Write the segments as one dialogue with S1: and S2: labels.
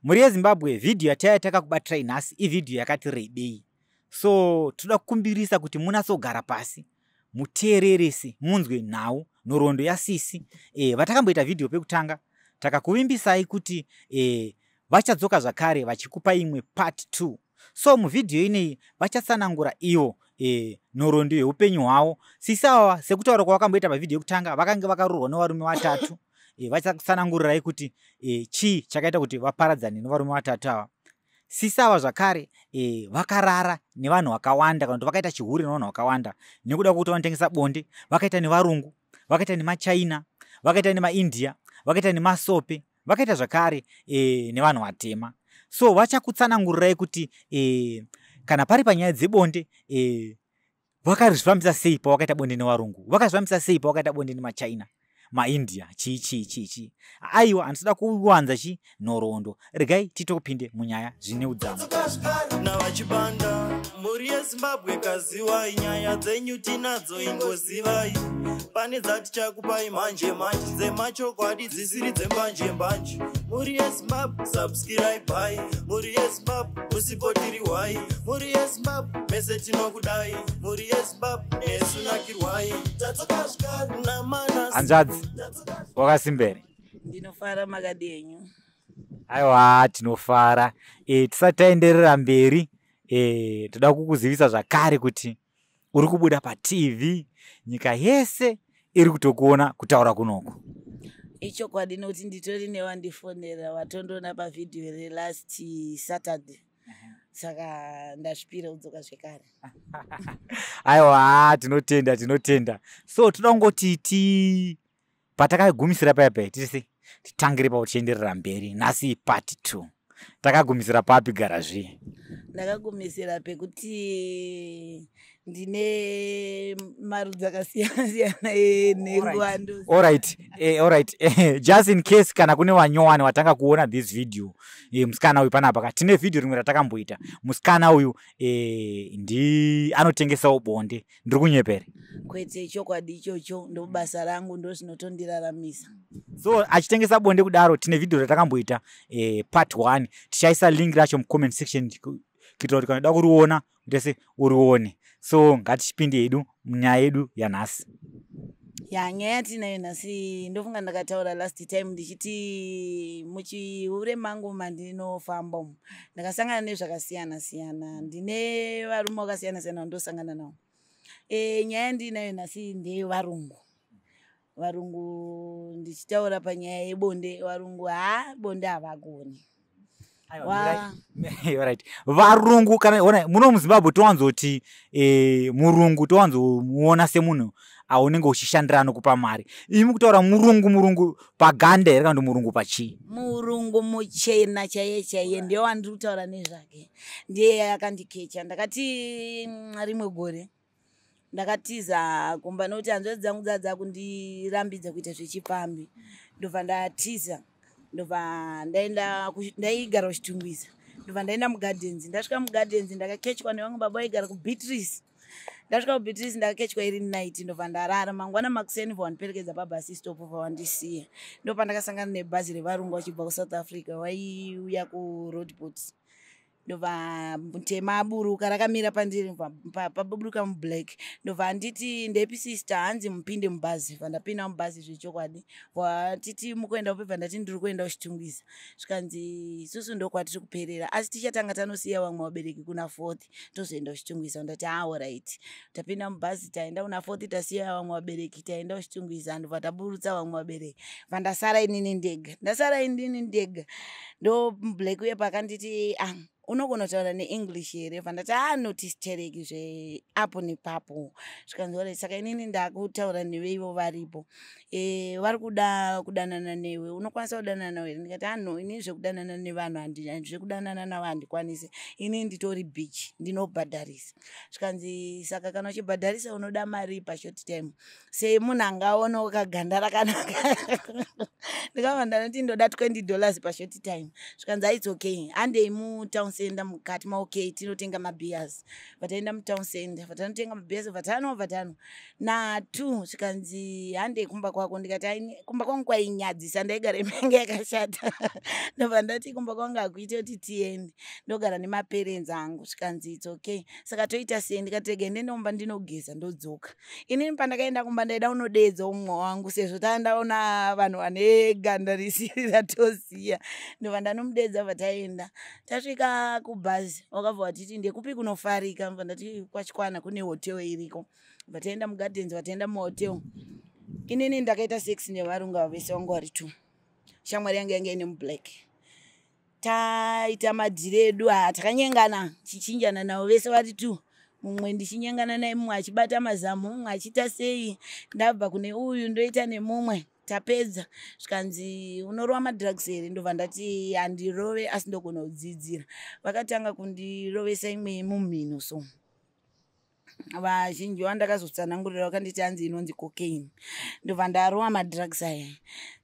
S1: Mhuri yeZimbabwe, vhidhiyo yataiya takakubatirai nhasi ivhidhiyo yakati rebei, so toda kukumbirisa kuti munatsogara pasi, muteererese, munzwe nhau, nhoroondo yasisi vatakamboita vhidhiyo pekutanga. Takakuvimbisai kuti vachadzoka zvakare vachikupa imwe part 2. So muvhidhiyo ineyi vachatsanangura ivo nhoroondo yeupenyu hwavo. Sisi ava, sekutaura kwavakamboita pavhidhiyo yekutanga, vakange vakaroorwa nevarume vatatu. Vachatsanangurirai kuti chii chakaita kuti vaparadzane nevarume vatatu ava. Sisi ava zvakare vakarara nevanhu vakawanda, kana kuti vakaita chihure nevanhu vakawanda nekuda kwekuti vanotengesa bonde. Vakaita nevarungu, vakaita nemaChina, vakaita nemaIndia, vakaita nemasope, vakaita zvakare nevanhu vatema. So vachakutsanangurirai kuti kana pari panyaya dzebonde vakazvifambisa sei pavakaita bonde nevarungu, vakazvifambisa sei pavakaita bonde nemaChina, maIndia, chii chii chii chii. Aiwa, handisida kuwanza chi nhoroondo, regai titopinde munyaya zvine udzamu.
S2: Navachibanda, mhuri yeZimbabwe, kaziwai nyaya dzenyu tinadzo, ingozivai pane dzatichakupai manje manje, dzemachokwadi, dzisiri dzembanje mbanje. Mhuri yeZimbabwe, subscribe. Mhuri yeZimbabwe, musipotiriwai. Mhuri yeZimbabwe, mese tinokudai. Mhuri yeZimbabwe, nesu nakirwai, tadzoka zvekare namanasi.
S1: Hanzvadzi, wakasimbere?
S3: Ndinofara, makadi henyu?
S1: Aiwa, tinofara. Tisati taenderera mberi, toda kukuzivisa zvakare kuti uri kubuda paTV, nyika yese iri kutokuona kutaura kunoku.
S3: Ichokwadi, nokuti nditori newandifonera watondoona pavhidhiyo relast Saturday, saka ndazvipira kudzoka zvekare.
S1: Aiwa, tinotenda, tinotenda. So toda kungoti ti patakagumisira paya paya, tise titangire papo tichienderera mberi. Nhasi part 2. Takagumisira papi, gara zviye?
S3: Ndakagumisira pekuti ndine marudzi akasiyana siyana enhengo andozi.
S1: Alright, just in case kana kune wanyowani watanga kuona this video, musikana uyu panapa ka, tine vhidhiyo rimwe ratakamboita. Musikana uyu ndi anotengesawo bonde. Ndiri kunyepere?
S3: Kwete, chokwadi ichocho, ndo basa rangu, ndo zvinotondiraramisa.
S1: So achitengesa bonde kudaro, tine vhidhiyo ratakamboita, part 1. Tichaisa link racho mucomment section kuitira kuti kana uda kuriona utese urione. So ngatichipinde hedu munyaya yedu yanhasi.
S3: Ya, nyaya yatinayo nhasi, ndofunga ndakataura last time ndichiti muchihure mangu mandinofamba umu ndakasangana nezvakasiyana siyana, ndine varume vakasiyana siyana vandosangana navo. Nyaya yandinayo nhasi ndeyevarungu. Varungu, ndichitaura panyaya yebonde, varungu ha, bonde havagoni.
S1: Right, varungu kana ona muno muZimbabwe towanzoti murungu towanzomuona semunhu aunenge uchishandira, anokupa mari. Imi kutaura murungu, murungu paganda here kana kuti murungu pachii?
S3: Murungu muchena chaiye chaiye ndiye wandiri kutaura nezvake, ndiye akandikecha. Ndakati rimwe gore ndakatiza kumba nokuti hanzvadzi dzangu dzadza kundirambidza kuita zvechipfambi. Ndobva ndatiza, ndobva ndaenda ndaigara kuChitungwiza, ndobva ndaenda muGardens. Ndasvika muGardens, ndakakechwa nevamwe baba vaigara kuBeatrice. Ndasvika kuBeatrice, ndakakechwa iri night, ndobva ndarara. Mangwana makuseni vandiperekedza pabus stop, vawandisiya. Ndopandakasangana nebhazi revarungu vachibva kuSouth Africa, vaiuya kuRoodepoort. Ndobva mutema aburuka, rakamira pandiri, paburuka mublack, ndobva anditi, "Ndepi sister?" Hanzi, "Mupinde mubhazi." Bva ndapinda mubhazi zvechokwadi. Vatiti, "Mukuenda kupi?" Bva ndati, "Ndiri kuenda kuChitungwiza." Zvikanzi, "Isusu ndokwatiri kuperera, asi tichatanga tanosiya vamwe vabereki kuna Fourth, tozoenda kuChitungwiza." Ndati, "Alright." Tapinda mubhazi, taenda kuna Fourth, tasiya vamwe vabereki, taenda kuChitungwiza. Ndobva taburutsa vamwe vabereki, bva ndasara inini ndega. Ndasara inini ndega, ndo black uye pakanditi, "Ah, unogona kutaura neEnglish here?" Bva ndati, "A, notistereki zveapo nepapo." Zvikanzi, "Alright, saka inini ndakutaura newe, ivo varipo, vari kuda kudanana newe, unokwanisa kudanana nawe here?" Ndikati, "Ano, inini zvekudanana nevanhu zvekudanana navo handikwanisi, inini nditori bitch, ndinobhadharisa." Zvikanzi, "Saka kana uchibhadharisa unoda mari pashort time?" Semunhu angaonawo kaganda rakanaka, ndikabva ndanoti, "Ndoda $20 pashort time." Zvikanzi, "Its okay, handei mutown." center mukati maOK tinotenga mabeers. Vataenda mutown center, vatanotenga mabeers, vatanwa vatanwa na2, zvikanzi, "Handei kumba kwako." Ndikati, "Ai, kumba kwangu kwainyadzisa, ndaigara imenge yakashata." Ndobva ndati, "Kumba kwangu hakuite kuti tiende, ndogara nemaparents angu." Zvikanzi, "It's okay, saka toita sei?" Ndikati, "Rega ndendomba ndinogeza, ndodzoka." Inini pandakaenda kumba ndaida kunodedza umwe wangu, sezvo tandaona vanhu vane ganda risiri ratoziya. Ndobva ndanomudedza, bva taenda. Tasvika kubhazi, wakabva watiti, "Ndekupi kunofarika?" Bva ndati, "Kwachikwana kune hotel iriko." Bva taenda mugardens, vataenda muhotel. Inini ndakaita sex nevarungu ava vese, vangu vari two. Shamwari yangu yanga ine mublack. Taita madhiri edu, ha, takanyengana, chichinjana navo vese vari two, mumwe ndichinyengana naye, mumwe achibata mazamu, mumwe achiita sei. Ndabva kune uyu, ndoita nemumwe. Tapedza, zvikanzi, "Unorova madrugs here?" Ndobva ndati, "Handirove, asi ndogona kudzidzira." Vakatanga kundirovesa imwe mumhino. So vazhinji vandakazotsanangurira vakanditi hanzi inonzi cocaine. Ndobva ndarova madrugs aya.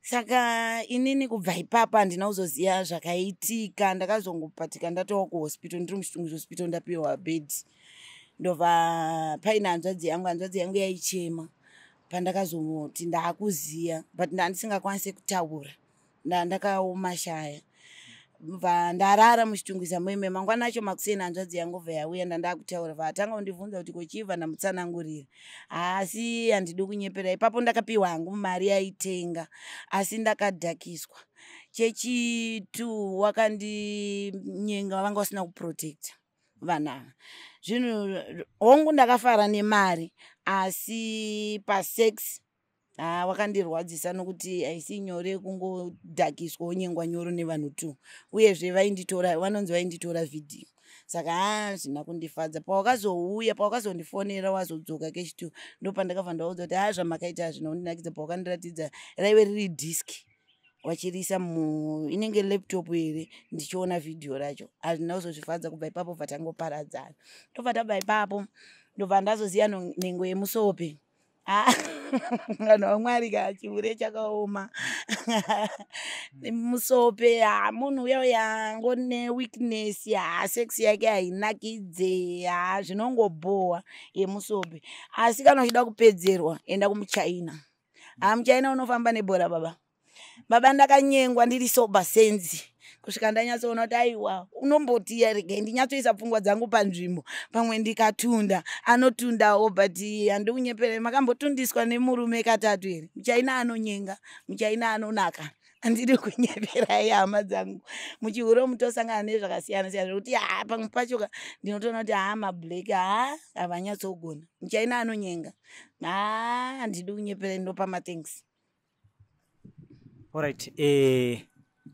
S3: Saka inini kubva ipapo handina kuzoziva zvakaitika. Ndakazongopatika ndatova kuhospital, ndiri muChitungwiza Hospital, ndapiwa bhedhi. Ndobva paine hanzvadzi yangu. Hanzvadzi yangu yaichema pandakazoti ndaakuziya, but ndandisingakwanisi kutaura, ndakaoma shaya. Bva ndarara muChitungwiza moime. Mangwana acho makuseni, hanzvadzi yangu bva yauya, ndandakutaura. Vatanga kundibvunza kuti kochibva, ndamutsanangurira, asi handidi kunyepera, ipapo ndakapiwa hangu mari yaitenga, asi ndakadhakiswa. Chechitu, wakandinyenga, vanga vasina kuprotecta vanhu ava. Zvinhu hongu, ndakafara nemari, asi pasex, ha, wakandirwadzisa, nokuti haisi nyore kungodhakiswa wonyengwa nyoro nevanhu two. Uyezve vainditora, vanonzi vainditora vhidhiyo. Saka ha, zvina kundifadza. Pawakazouya, pawakazondifonera wazodzoka kechitu, ndopandakabva ndaudza kuti, "Ha, zvamakaita hazvina kundinakidza." Pawakandiratidza, raive riri disk, wachiriisa inenge laptop here, ndichiona vhidhiyo racho, hazvina kuzozvifadza. Kubva ipapo bva tangoparadzana. Tobva tabva ipapo, ndobva ndazoziya nhengo yemusope. Vanhu vaMwari ka, chihure chakaoma. Musope, ha, munhu uya uya angone weakness, ha, sex yake hainakidze, ha, zvinongobhowa yemusope. Asi kana uchida kupedzerwa, enda kumuchina. Ha, muchina unofamba nebhora, baba. Baba, ndakanyengwa ndiri sober senzi kusvika ndanyatsoona kuti aiwa, unomboti regai ndinyatsoisa pfungwa dzangu panzvimbo, pamwe ndikatunda anotundawo. But handi kunyepera, makambotundiswa nemurume katatu here? Muchaina anonyenga, muchaina anonaka. Handidi kunyeperai, hama dzangu, muchihure mutosangana nezvakasiyana siyana, zvekuti ha, pamwe pacho ndinotoona kuti ha, mablack ha, havanyatsogona. Muchaina anonyenga, ha, handidi kunyeperai, ndopa mathanks.
S1: Alright,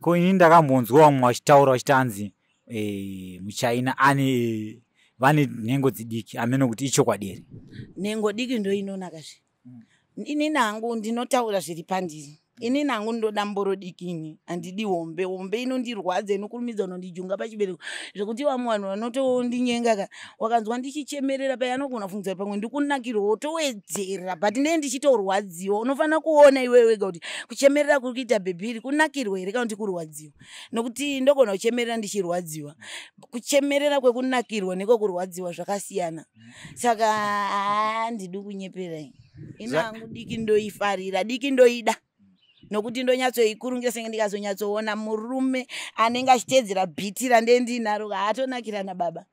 S1: ko ini ndakambonzwa vamwe vachitaura vachiti hanzi muchina ane vane nhengo dzidiki. Amene kuti ichokwadi here?
S3: Nhengo diki ndo inonakazve. Inini hangu ndinotaura zviri pandiri. Inini hangu ndoda mboro diki, ini handidi hombe. Hombe inondirwadza, inokurumidza unondijunga pachibereko, zvekuti vamwe vanhu vanotondinyenga ka, wakanzwa ndichichemerera paya, anogona kufungidzira pamwe ndikunakirwa, wotowedzera, but ndee ndichitorwadziwa. Unofanira kuona iwewe wega kuti kuchemerera kuri kuita bhebhiri kunakirwa here kana kuti kurwadziwa, nokuti ndogona kuchemerera ndichirwadziwa. Kuchemerera kwekunakirwa nekwekurwadziwa zvakasiyana. Saka handidi kunyeperai, ini hangu diki ndoifarira, diki ndoida, nokuti ndonyatsoikurungira senge ndikazonyatsoona murume anenge achiteedzera bhiti randee ndinaro, haatonakirana baba,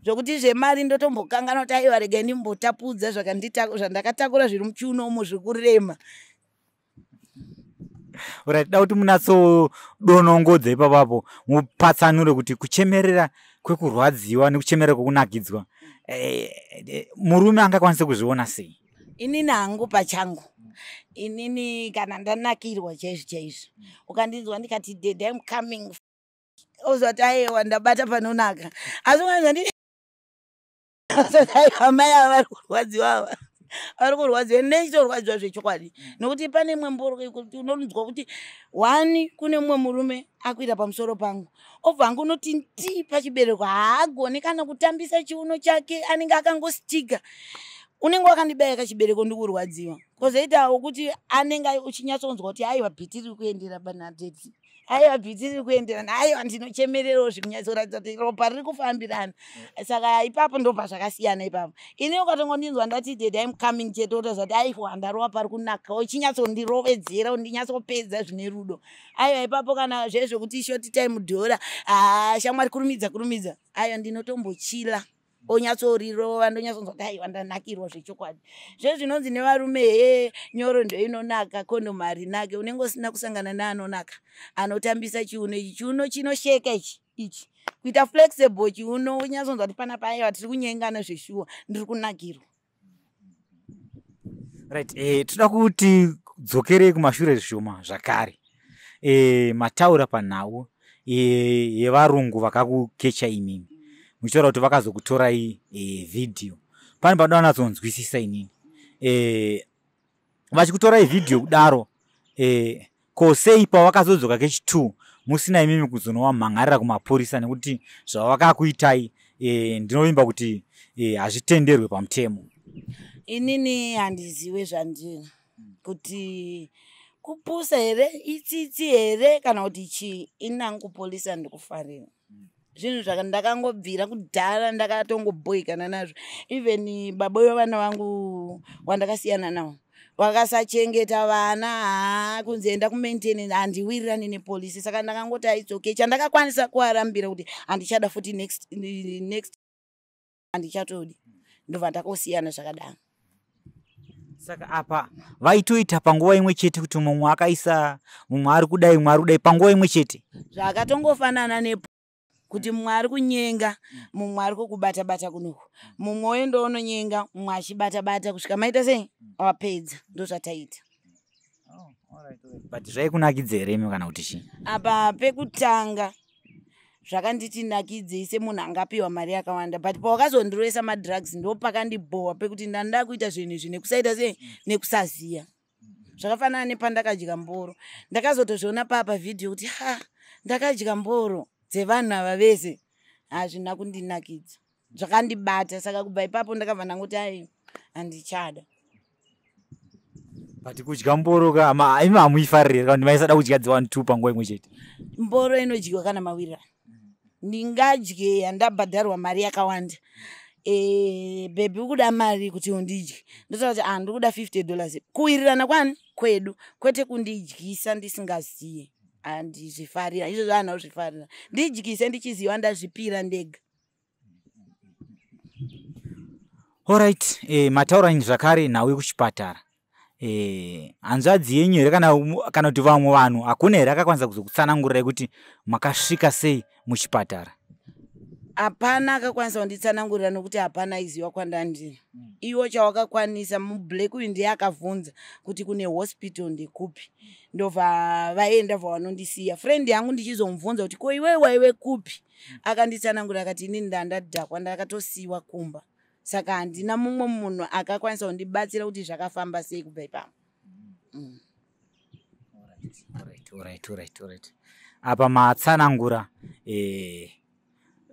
S3: zvokuti zvemari ndotombokanganwa kuti aiwa, regai ndimbotapudza zvandakatakura zviri muchiuno umo zvekurema.
S1: Alright, da kuti munatsodonongodza ipapapo, mupatsanure kuti kuchemerera kwekurwadziwa nekuchemerera kwekunakidzwa, murume angakwanise kuzviona sei?
S3: Inini hangu pachangu, inini kana ndanakirwa chaizvo chaizvo, ukandinzwa ndikati, "Dad, I'm coming," ozati, "Aiwa, ndabata panonaka." Asi ukanzwa nditi, "Aiwa, mai ava vari kurwadziwa, ava vari kurwadziwa," neichitorwadziwa zvechokwadi, nokuti pane imwe mboro kuti unonzwa kuti one, kune mumwe murume akwira pamusoro pangu, obva angunoti ndi pachibereko, haagoni kana kutambisa chiuno chake, anenge akangostika, unenge wakandibaya kachibereko, ndikurwadziwa. Kwozoitawo kuti anenge uchinyatsonzwa kuti aiwa, bhiti riri kuendera panadhedhi. Aiwa, bhiti riri kuenderana. Aiwa, ndinochemererawo zvikunyatsoratidza kuti ropa riri kufambirana. Saka ipapo ndobva zvakasiyana ipapo. Ini ukatongondinzwa ndati, "Daddy, I'm coming," chete, wotoziva kuti aiwa, ndarova pari kunaka, uchinyatsondirovedzera, ndinyatsopedza zvine rudo. Aiwa, ipapo kana zvezvekuti short time dhora, haa shamwari, kurumidza kurumidza, aiwa, ndinotombochila, onyatsorirova, ndonyatsonzwa kuti aiwa, ndanakirwa zvechokwadi. Zvezvinonzi nevarume, he, nyoro ndoinonaka, kondomu harinake, unenge usina kusangana neanonaka, anotambisa chiuno ichi. Chiuno chinosheka ichi, ichi kuita flexible chiuno, unyatsonzwa kuti panapa, aiwa, tiri kunyengana zveshuwa, ndiri kunakirwa.
S1: Right, toda kuti dzokerei kumashure zvishoma zvakare. Mataura panhau yevarungu vakakukecha imimi, muchitaura kuti vakazokutorai vhidhiyo. Pane panoda kunatsonzwisisa inini. Vachikutorai vhidhiyo kudaro, ko sei pavakazodzoka kechi2 musina imimi kuzonovamhan'arira kumapurisa? Nekuti zvavakakuitai, ndinovimba kuti hazvitenderwe pamutemo.
S3: Inini handiziwe zvandiri kuti kupusa here, itsitsi here, kana kuti chii. Inangu kupolisa ndikufarira zvinhu zvaka ndakangobvira kudhara, ndakatongobhoikana nazvo. Even baba vevana vangu wandakasiyana navo vakasachengeta vana, haa, kunzi enda kumaintenance, handiwirirani nepolisi. Saka ndakangoti it's okay. Chandakakwanisa kuvarambira kuti handichada futi, next next handichatodi, ndobva ndakosiyana zvakadaro.
S1: Saka apa vaitoita panguva imwe chete, kuti mumwe akaisa, mumwe ari kudai, mumwe ari kudai, panguva imwe chete?
S3: Zvakatongofanana nepo kuti mumwe ari kunyenga, mumwe ari kukubata bata kunoku, mumwe oenda ononyenga, mumwe achibata bata kusvika maita sei, wapedza. Ndo zvataita.
S1: But zvaikunakidza here imi, kana kuti chii?
S3: Apa pekutanga zvakanditi nakidzei semunhu angapiwa mari yakawanda, but pawakazondirovesa madrugs, ndo pakandibhowa pekuti ndanda kuita zvinhu izvi nekusaita sei, nekusaziya. Zvakafanana nepandakadya mboro, ndakazotozviona papa vhidhiyo kuti ha, ndakadya mboro dzevanhu ava vese. Hazvina kundinakidza, zvakandibata. Saka kubva ipapo ndakabva ndangoti ai, handichada.
S1: But kudya mboro ka, imi hamuifariri, kana kuti maisada kudya dzevanhu two panguva imwe chete?
S3: Mboro inodyiwa kana mawirirano. Ndingadye yandabhadharwa mari yakawanda. Baby, ukuda mari kuti undidye? Ndotaura kuti ah, ndikuda $50. Kuwirirana kwani kwedu, kwete kundidyisa ndisingaziye. Handizvifarira izvozvo, hana kuzvifarira. Ndidyise ndichiziva ndazvipira ndega.
S1: Alright, mataura zvakare nhau yekuchipatara. Hanzvadzi yenyu here, kana kuti vamwe vanhu, hakuna here akakwanisa kuzokutsanangurirai kuti makasvika sei muchipatara?
S3: Hapana akakwanisa kunditsanangurira, nokuti hapana aiziva kwandandiri. Iwo chawakakwanisa mublack uyu ndiye akavhunza kuti kune hospital ndekupi, ndobva vaenda, bva vanondisiya. Friend yangu ndichizomubvunza kuti ko iwewe waive kupi, akanditsanangurira akati inini ndandadhakwa, ndakatosiyiwa kumba. Saka handina mumwe munhu akakwanisa kundibatsira kuti zvakafamba sei kubva ipapo.
S1: Alright. Apa matsanangura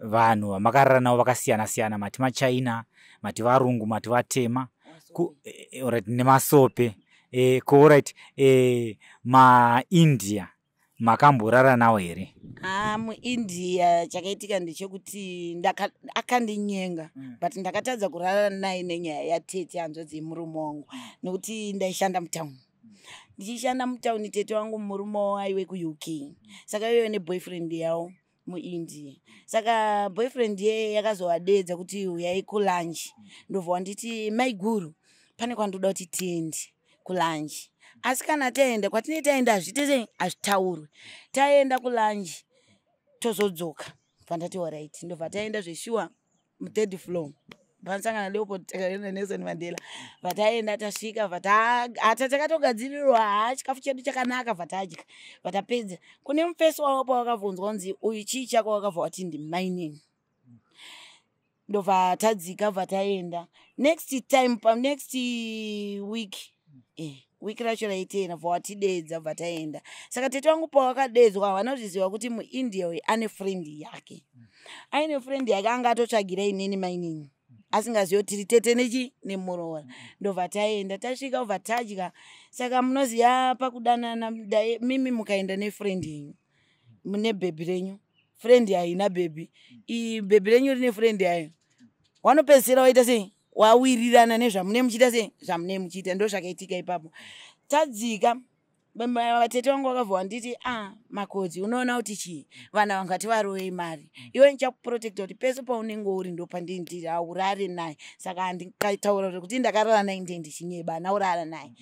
S1: vanhu vamakarara navo vakasiyana siyana, mati machina, mati varungu, mati vatema, alright, nemasope. Ko alright, maindia makamborara nawo here?
S3: Ha, muIndia chakaitika ndechekuti akandinyenga, but ndakatadza kurara naye nenyaya yatete, hanzvadzi yemurume wangu, nekuti ndaishanda mutauni. Ndichishanda mutauni, tete wangu murume waive kuUK, saka iyoyo neboyfriend yavo muIndia. Saka boyfriend yeye yakazovadedza kuti uyai kulunch. Ndobva wanditi, "Maiguru, pane kwandoda kuti tiende kulunch." Asi kana taenda kwatinee taenda, hazviite sei, hazvitaurwi. Taenda kulunch, tozodzoka. Bva ndati alright. Ndobva taenda zveshuwa muthird floor panosangana Leopold Takaenda Nelson Mandela. Bva taenda, tasvika, bva takatogadzirirwa, ha, chikafu chedu chakanaka. Bva tadya, bva tapedza. Kune mufesi wavo pawakabvunzwa kunzi uyu chii chako, wakabva wati ndimainini. Ndobva tadzika, bva taenda. Next time, panext week, week racho raiteera, bva watidedza, bva taenda. Saka tete wangu pawakadedzwa, havana kuzviziva kuti muIndia uyu ane friend yake, aine friend yake anga atotsvagira inini mainini, asingazivi kuti tiri tete nechi nemuroora. Ndobva taenda, tasvika, bva tadya. Saka munoziva pakudanana, mimi mukaenda nefriend yenyu. Mune bhebhi renyu, friend haina bhebhi, bhebhi renyu rine friend yayo. Wanopedzisira waita sei? Wawirirana nezvamune muchiita sei, zvamune muchiita. Ndo zvakaitika ipapo. Tadzika, vatete vangu vakabva vanditi, a ah, makoti, unoona kuti chii, vana vangati varovei mari, iwe ndichakuprotecta kuti pese paunenge uri ndopandindiri, haurare naye. Saka handikataura zvekuti ndakarara naye, ndee ndichinyeba, anaurara naye.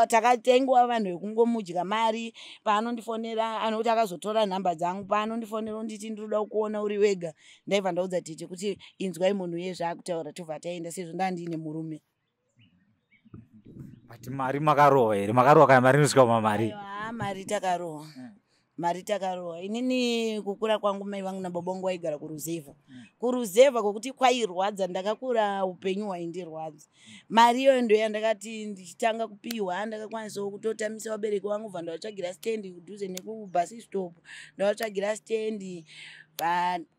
S3: Takatengwa vanhu vekungomudya mari. Paanondifonera, anokuti akazotora nhamba dzangu, paanondifonera unditi, "Ndinoda kuona uri wega," ndaibva ndaudza tete kuti, "Inzwai munhu iye zvaakutaura." Tobva taenda, sezvo ndaa ndiine murume.
S1: But mari makarohwa here? Makarohwa kana mari inosvika pamari?
S3: Aiwa, mari takarohwa, mari takarohwa. Inini kukura kwangu, mai vangu nababa vangu vaigara kuruzevha, kuruzevha kwokuti kwairwadza. Ndakakura upenyu hwaindirwadza. Mari iyoyo ndo yandakati ndichitanga kupiwa, ndakakwanisawo kutotamisa vabereki vangu, bva ndavatsvagira stendi kudhuze nekubus stop. Ndavatsvagira stendi,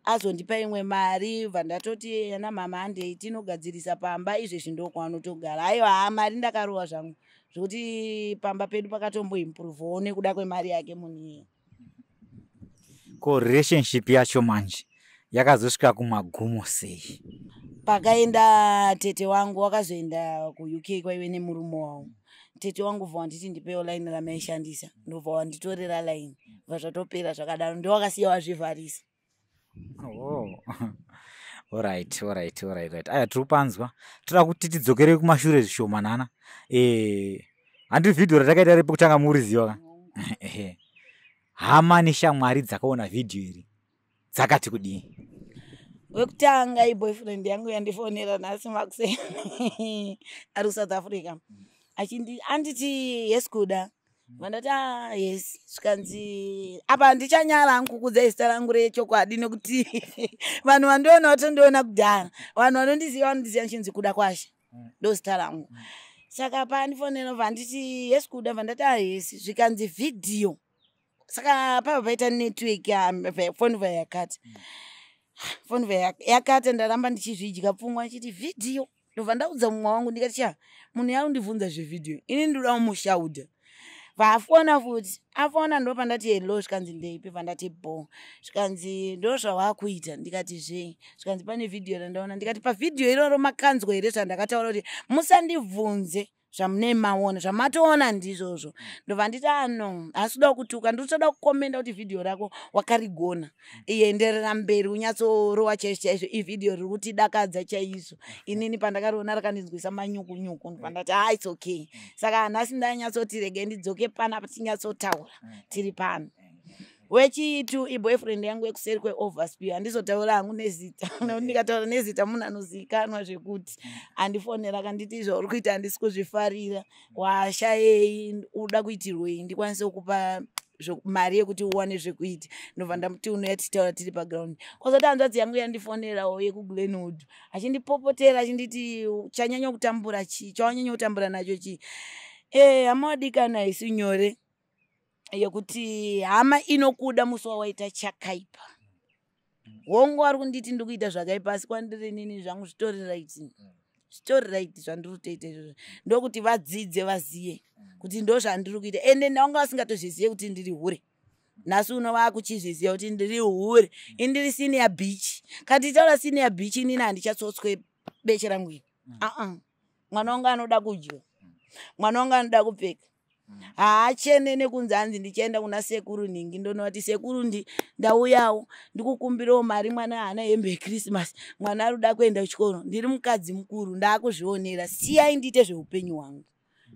S3: azondipa imwe mari, bva ndatoti, "Ana mama, handei tinogadzirisa pamba." Izvezvi ndokwanotogara. Aiwa, mari ndakarohwa zvangu, zvokuti pamba pedu pakatomboimprovewo nekuda kwemari yake munhu iye.
S1: Ko relationship yacho manje yakazosvika kumagumo sei?
S3: Pakaenda tete wangu, wakazoenda kuUK kwaive nemurume wavo. Tete wangu bva wanditi, "Ndipewo line ramaishandisa." Ndobva wanditorera line, bva zvatopera zvakadaro. Ndowakasiya wazvivharisa.
S1: Oh. Alright, aya tiri kupanzwa. Toda kuti tidzokere kumashure zvishomanana. Handi vhidhiyo ratakaita repekutanga muriziva ka? Ehe. Hama neshamwari dzakaona vhidhiyo iri dzakati kudii?
S3: Wekutanga iboyfriend yangu yandifonera nhasi makuseni ari kuSouth Africa, achindi anditi, "Yes Kuda." Vandati, "Ah, yes." Zvikanzi, "Apa handichanyara hangu kukudzai zita rangu rechokwadi, nekuti vanhu vandiona vatondiona kudhara, vanhu vanondiziva vanondiziva ndichinzi Kuda Kwashe, ndo zita rangu." Saka paandifonera, vanditi, "Yes Kuda." Vandati, "Ah, yes." Zvikanzi, "Vhidhiyo." Saka pabva paita network, foni bva yakati, foni bva yakati. Ndaramba ndichizvidya pfungwa ndichiti vhidhiyo. Ndobva ndaudza mumwe wangu, ndikati, "Sha, munhu yaundibvunza zvevhidhiyo, ini ndoda kumushaudha." Vafona futi, afona, ndopandati, "Hello." Zvikanzi, "Ndeipi?" Vandati, "Bo." Zvikanzi, "Ndo zvavakuita." Ndikati, "Zvei?" Zvikanzi, "Pane vhidhiyo randaona." Ndikati, "Pavhidhiyo iroro makanzwa here zvandakataura kuti musandibvunze zvamune maona? Zvamatoona ndizvozvo." Ndobva nditi, "Ano hasi kuda kutuka, ndiri kukomenda kuti vhidhiyo rako wakarigona, ienderera mberi, unyatsorowa chaizvo chaizvo. Ivhidhiyo riri kutidakadza chaizvo. Inini pandakariona rakandinzwisa manyukunyuku." Ndobva ndati, "Ah, it's okay." Saka nhasi ndanyatsoti regai ndidzoke panapa tinyatsotaura tiri pano. Wechitu iboyfriend yangu yekuseri kweOverspill. Handizotaura hangu nezita, nekuti ndikataura nezita munhu anozivikanwa. Zvekuti andifonera akanditi, "Izvo uri kuita handisi kuzvifarira, washayei, uda kuitirwei ndikwanise kupa mari yekuti uwane zvekuita?" Ndobva ndamuti, "Unoya tichitaura tiri paground." Kwazoti hanzvadzi yangu yandifonerawo yekuGlenwood, achindipopotera, achinditi, "Chanyanya kutambura chii? Chawanyanya kutambura nacho chii?" Hama wadikana, haisi nyore yekuti hama inokuda musi wawaita chakaipa. Hongu, ari kunditi ndikuita zvakaipa, asi kwandiri nini zvangu zvitori right, zvitori right zvandiri kutoita izvozvo. Ndokuti vadzidze, vaziye kuti ndo zvandiri kuita. Ende ndanga vasingatozvizive kuti ndiri hure. Nhasi uno vakuchizviziva kuti ndiri hure. Ini ndiri senior bitch. Kana tichitaura senior bitch, inini handichatsotswe beche rangu ini. Aa, mwana wangu anoda kudya, mwana wangu anoda kupfeka, haachene nekunzi hanzi ndichaenda kuna sekuru nhingi, ndonovati, "Sekuru, ndauyawo ndikukumbirawo mari, mwana haana hembe yekrisimasi, mwana ari kuda kuenda kuchikoro." Ndiri mukadzi mukuru, ndaakuzvionera. Siyai ndiite zveupenyu hwangu.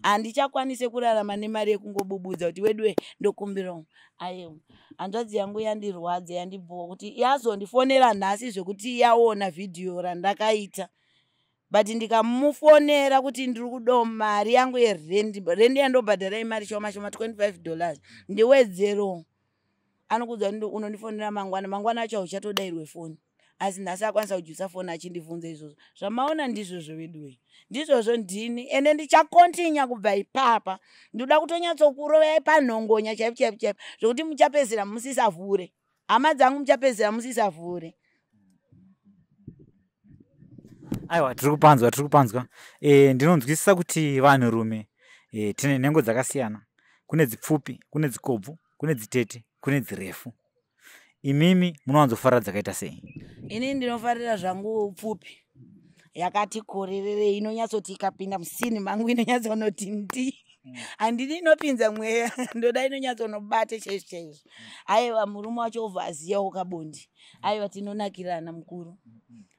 S3: Handichakwanise kurarama nemari yekungobubudza kuti, "Weduwe, ndokumbirawo." Aiwa, hanzvadzi yangu yandirwadza, yandibhowa kuti yazondifonera nhasi zvekuti yaona vhidhiyo randakaita. But ndikamufonera kuti ndiri kudawo mari yangu yerendi, rendi yandobhadhara imari shoma shoma, $25, ndiwedzerowo, anokuudza kuti, "Unondifonera mangwana." Mangwana acho hauchatodairwe foni, asi nhasi akwanisa kujusa foni achindibvunza izvozvo. Zvamaona ndizvozvo veduwe, ndizvozvo. Ndini ende ndichakontinya kubva ipapa. Ndoda kutonyatsokurovai panhongonya chaipo chaipo chaipo, zvokuti muchapedzisira musisavhure hama dzangu, muchapedzisira musisavhure.
S1: Aiwa, tiri kupanzwa, tiri kupanzwa. Ndinonzwisisa kuti vanhurume tine nhengo dzakasiyana. Kune dzipfupi, kune dzikobvu, kune dzitete, kune dzirefu. Imimi munowanzofarira dzakaita sei?
S3: Ini ndinofarira zvangu pfupi yakati korerere, inonyatsoti ikapinda musini mangu inonyatsonoti ndi. Handidi inopinza mweya, ndoda inonyatsonobata chaizvo chaizvo. Aiwa, murume wacho obva aziyawo kabondi. Aiwa, tinonakirana mukuru.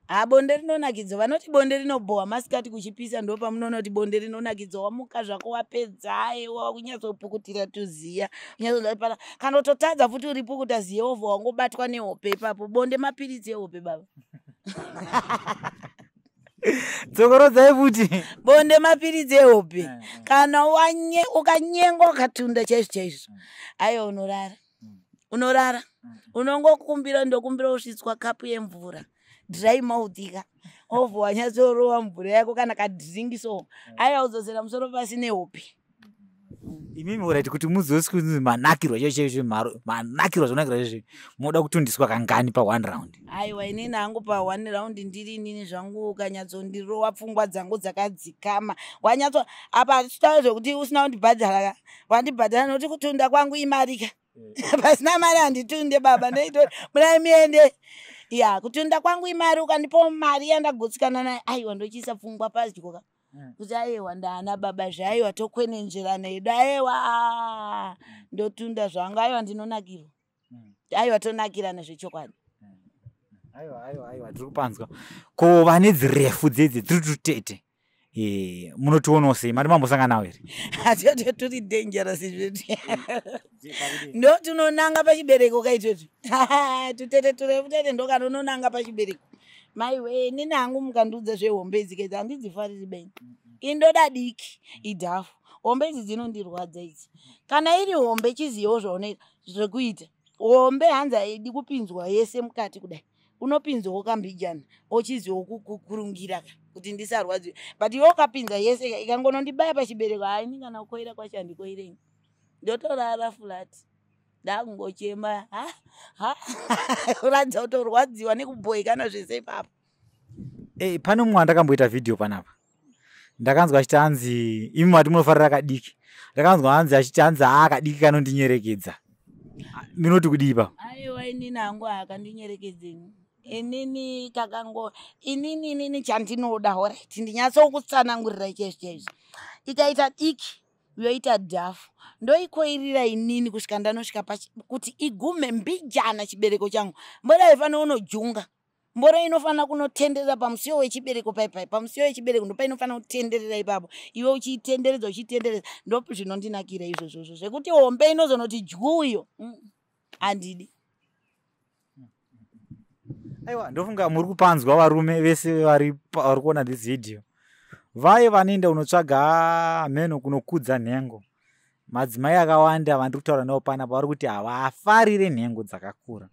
S3: Ha, bonde rinonakidza. Vanoti bonde rinobhowa masikati kuchipisa, ndo pamunoona kuti bonde rinonakidza. Wamuka zvako, wapedza, aiwa, kunyatsopukutira tuziya, kunyatsopana. Kana utotadza futi uripukuta ziya, wobva wangobatwa nehope ipapo. Bonde mapiritsi ehope, baba.
S1: Dzokorodzai futi.
S3: Bonde mapiritsi ehope. Kana ukanyengwa ukatunda chaizvo chaizvo, aiwa, unorara, unorara, unongokumbira, ndokumbira kusvitswa kapu yemvura, dry mouth ka, obva wanyatsorowa mvura yako kana kadrink so, aiwa, udzosera musoro pasi nehope.
S1: Imimi, alright, kuti muzosi kunzi manakirwa chaizvo chaizvo, manakirwa zvonakirwa chaizvo, munoda kutundiswa kangani pa one round?
S3: Aiwa, inini hangu pa one round ndiri inini zvangu, ukanyatsondirowa pfungwa dzangu dzakadzikama, wanyatso apa hatitaura zvekuti usina kundibhadhara ka, wandibhadhara, nokuti kutunda kwangu imari ka. Pasina mari handitunde, baba. Ndoito munai miende ya, kutunda kwangu imari. Ukandipawo mari yandagutsikana nayo, aiwa, ndochiisa pfungwa padyo ka, kuti aiwa, ndaana baba zvaaiwa, tokwenenzverana hedu, aiwa, ndotunda zvangu, aiwa, ndinonakirwa, aiwa, tonakirana zvechokwadi.
S1: Aiwa, aiwa, aiwa, tiri kupanzwa. Ko vane dzirefu dzedzi dziri tutete, munotionawo sei? Mari mambosangana nawo here?
S3: Hatiote turi dangerous zvedu, ndo tunonanga pachibereko kaitotwo tutete turefu tete, ndo kanononanga pachibereko. Maiwe, inini hangu mukandiudza zvehombe idzi kedzi, handidzifariri beni. Indoda diki idhafu. Hombe idzi dzinondirwadza idzi. Kana iri hombe, chizivo zvaunoita zvekuita hombe, hanzi haidi kupinzwa yese mukati kudai, unopinzwawo kambijana, ochiziwo kukurungira ka kuti ndisarwadziwe. But iwe ukapinza yese ka, ikangonondibaya pachibereko, haini kana kukoira kwacho handikoirei, ndotorara flat, ndakungochema ha ha, kuratidza kutorwadziwa nekubhoikana zvese ipapo.
S1: Pane mumwe wandakamboita vhidhiyo panapa, ndakanzwa achiti hanzi, imi mati munofarira kadiki, ndakanzwa hanzi achiti hanzi, haa, kadiki kanondinyerekedza. Minoti kudii ipapo?
S3: Aiwa, inini hangu hakandinyerekedzeni inini, kakango inini chandinoda, alright, ndinyatsokutsanangurira chaizvo chaizvo. Ikaita diki yoita dhafu, ndoikoirira inini kusvika ndanosvika kuti igume mbijana chibereko changu. Mboro haifanira unojunga, mboro inofanira kunotenderera pamusiwo wechibereko paipai, pamusiwo wechibereko ndopainofanira kutenderera ipapo, iwe uchiitenderedza, uchiitenderedza, ndo zvinondinakira izvozvozvo. Zvekuti hombe inozonoti dyuyo, handidi.
S1: Aiwa, ndofunga muri kupanzwa, varume vese vari kuona this video, vaye vanoenda kunotsvaga mheno kunokudza nhengo. Madzimai akawanda vandiri kutaura navo panapa vari kuti havafarire nhengo dzakakura.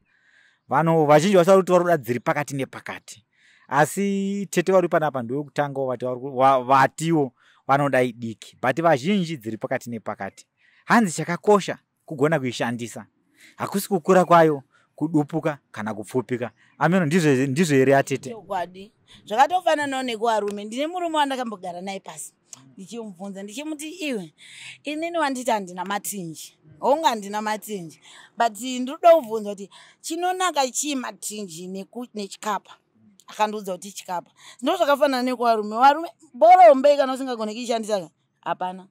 S1: Vanhu vazhinji vasari kuti vari kuda dziri pakati nepakati, asi tete vari panapa ndewekutangawo vati vatiwo vanoda idiki, but vazhinji dziri pakati nepakati. Hanzi chakakosha kugona kuishandisa, hakusi kukura kwayo, kudupuka kana kupfupika. Ameno, ndizvo here, atete?
S3: Chokwadi, zvakatofananawo nekuvarume. Ndine murume wandakambogara naye pasi, ndichimubvunza, ndichimuti, iwe, inini wanditi handina matinji, hongu, handina matinji, but ndinoda kubvunza kuti chinonaka chii, matinji nechikapa? Akandiudza kuti chikapa. Ndo zvakafanana nekuvarume. Varume, boro hombe kana usingagoni kuishandisa, hapana.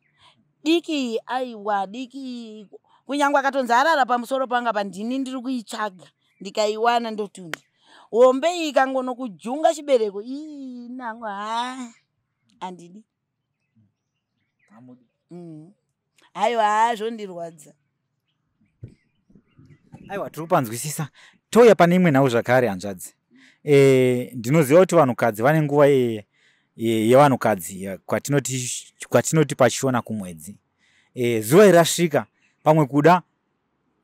S3: Diki, aiwa, diki, kunyange akatonzi arara pamusoro panga pandini, ndiri kuitsvaga, ndikaiwana ndotunda. Hombe iyi ikangonokujunga chibereko, ii, nango ha, handidi. Aiwa, ha, zvondirwadza.
S1: Aiwa, tiri kupanzwisisa. Touya pane imwe nhau zvakare, hanzvadzi. Ndinoziva kuti vanhukadzi vane nguva yevanhukadzi kwatinoti pachishona kumwedzi. Zuva iri rasvika, pamwe kuda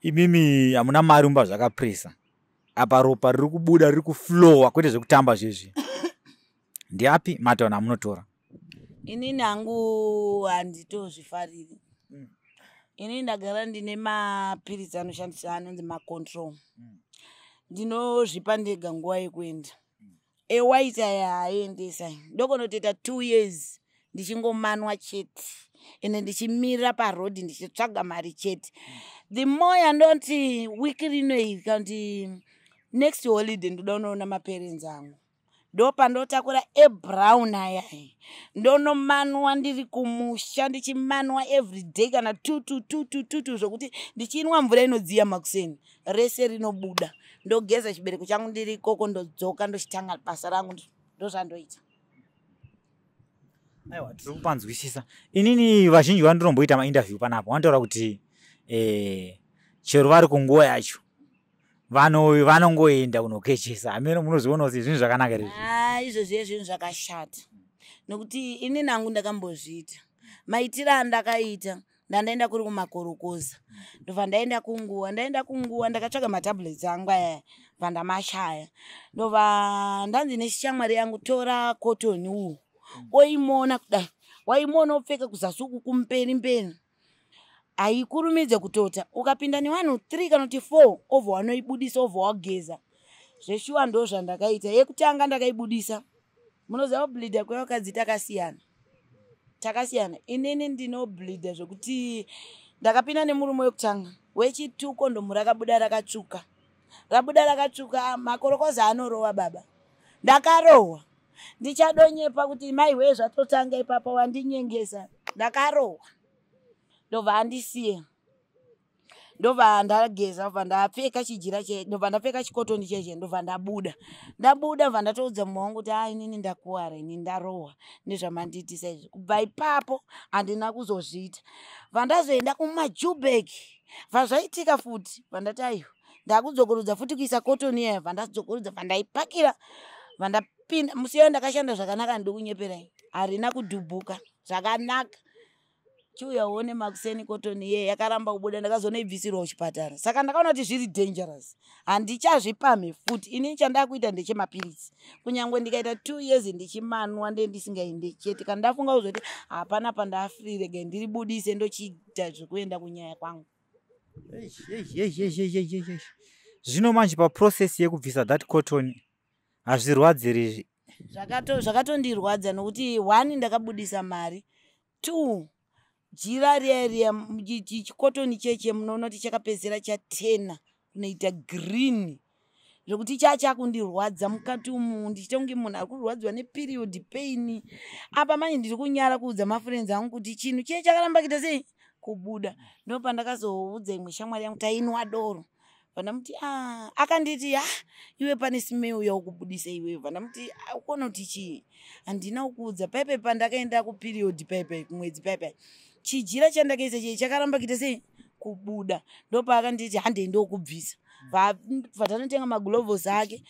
S1: imimi hamuna mari mumba, zvakapresa apa, ropa riri kubuda, riri kuflowa, kwete zvekutamba zvezvi. Ndiapi matanho amunotora?
S3: Inini hangu handitozvifariri. Inini ndagara ndine mapiritsi anoshandisa anonzi macontrol. Ndinozvipa ndega nguva yekuenda. Ewaiti aya haaendesa, ndokonotoita 2 years ndichingomanwa chete. Ende ndichimirira parodhi ndichitsvaga mari chete. The more yandoti wiki rino iri kana kuti next holiday ndoda kunoona maparents angu, ndopandotakura ebrown ayai, ndonomanwa ndiri kumusha, ndichimanwa everyday kana 2 2 2 2 2 2, zvokuti ndichinwa mvura inodziya makuseni, rese rinobuda. Ndogeza chibereko changu ndiri ikoko, ndodzoka, ndochitanga basa rangu. Ndozvandoita.
S1: Aiwa, tiri kupanzwisisa. Inini vazhinji vandinomboita mainterview panapa vanotaura kuti chero vari kunguva yacho vanongoenda kunokechesa. Hameno, munoziona kuti zvinhu zvakanaka here?
S3: Ah, izvozvo zvinhu zvakashata, nokuti ini nangu ndakambozviita. Maitiro andakaita, ndandaenda kuri kumakorokoza, ndobva ndaenda kunguva. Ndaenda kunguva, ndakatsvaga matablets angu aya, bva ndamashaya. Ndobva ndanzi neshamwari yangu, "Tora cotton uwu, oimona kudai." Waimona, opfeka kuzasi uku kumberi mberi, haikurumidze kutota. Ukapinda nevanhu 3 kana kuti 4, obva wanoibudisa, obva wageza. Zveshuwa, ndo zvandakaita. Yekutanga ndakaibudisa. Munoziva, kubleedha kwevakadzi takasiyana, takasiyana. Inini ndinobleedha zvekuti ndakapinda nemurume wekutanga, wechitu kondomu rakabuda rakatsvuka, rabuda rakatsvuka. Makorokoza anorova baba, ndakarohwa. Ndichadonyepa kuti maihwe, zvatotanga ipapa, wandinyengesa. Ndakarohwa, ndobva andisiya. Ndobva ndageza, bva ndapfeka chijira, ndobva ndapfeka chikotoni cheche, ndobva ndabuda. Ndabuda, bva ndatoudza mumwe wangu kuti, "A, inini ndakuwara, ini ndarohwa nezvamandiitisa izvi." Kubva ipapo handina kuzozviita. Bva ndazoenda kumaJubek, bva zvaitika futi. Bva ndati, "Aiwa, ndakudzokorodza futi kuisa kotoni iyaya." Bva ndadzokorodza, bva ndaipakira, bva ndapinda. Musi iyoyo ndakashanda zvakanaka, ndikunyeperai, harina kudhubhuka zvakanaka. Chiuya uone makuseni, kotoni iye yakaramba kubuda. Ndakazonoibvisirwa kuchipatara. Saka ndakaona kuti zviri dangerous, handichazvipamhe futi. Inini chandakuita ndechemapiritsi. Kunyange ndikaita 2 years ndichimanwa, nde ndisingaende chete. Kana ndafunga kuzoti hapana pandafree, regai ndiribudise, ndochiita zvekuenda kunyaya kwangu.
S1: Zvino manje paprocess yekubvisa that cotton, hazvirwadziri?
S3: Zvakatondirwadza, nokuti one, ndakabudisa mari; two, jira riya riya, chikotoni cheche, munoona kuti chakapedzisira chatena kunoita green, zvokuti chachakundirwadza mukati umu, ndichiita kunge munhu ari kurwadziwa neperiod pain. Apa manje ndiri kunyara kuudza mafriends angu kuti chinhu chiye chakaramba kuita sei, kubuda. Ndo pandakazoudza imwe shamwari yangu, tainwa doro, vandamuti, "A," akanditi, "A, iwe, pane smell yaukubudisa iwewe." Vandamuti, "Ukuona kuti chii?" Handina kukuudza paipai pandakaenda kuperiod, paipai kumwedzi, paipai chijira chandakaisa chii chakaramba kuita sei, kubuda. Ndopaakanditi, "Handei ndokubvisa." Bvatanotenga magloves ake,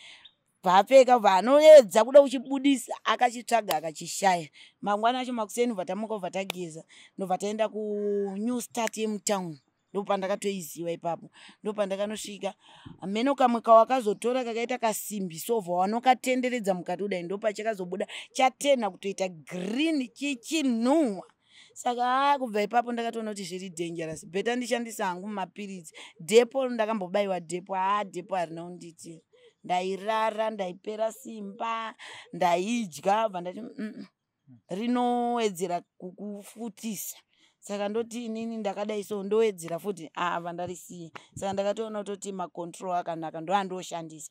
S3: bvaapfeka, bvaanoedza kuda kuchibudisa, akachitsvaga akachishaya. Mangwana acho makuseni, bvatamuka, bva tageza, ndobva taenda kuNew Start yemutown. Ndopandakatoiziva ipapo. Ndopandakanosvika, mheno kamwe kawakazotora kakaita kasimbi, sovha wanokatenderedza mukati kudai, ndopachakazobuda chatena kutoita green, chichinhuhwa. Saka aa, kubva ipapo ndakatoona kuti zviri dangerous, better ndishandisa hangu mapiritsi. Depo, ndakambobayiwa depo. Haa, depo harina kunditira. Ndairara, ndaipera simba, ndaidya. Bva ndati, Rinowedzera kukufutisa." Saka ndoti inini ndakadai so, ndowedzera futi. Aa, bva ndarisiya. Saka ndakatoona kutoti macontrol akanaka, ndoandoshandisa.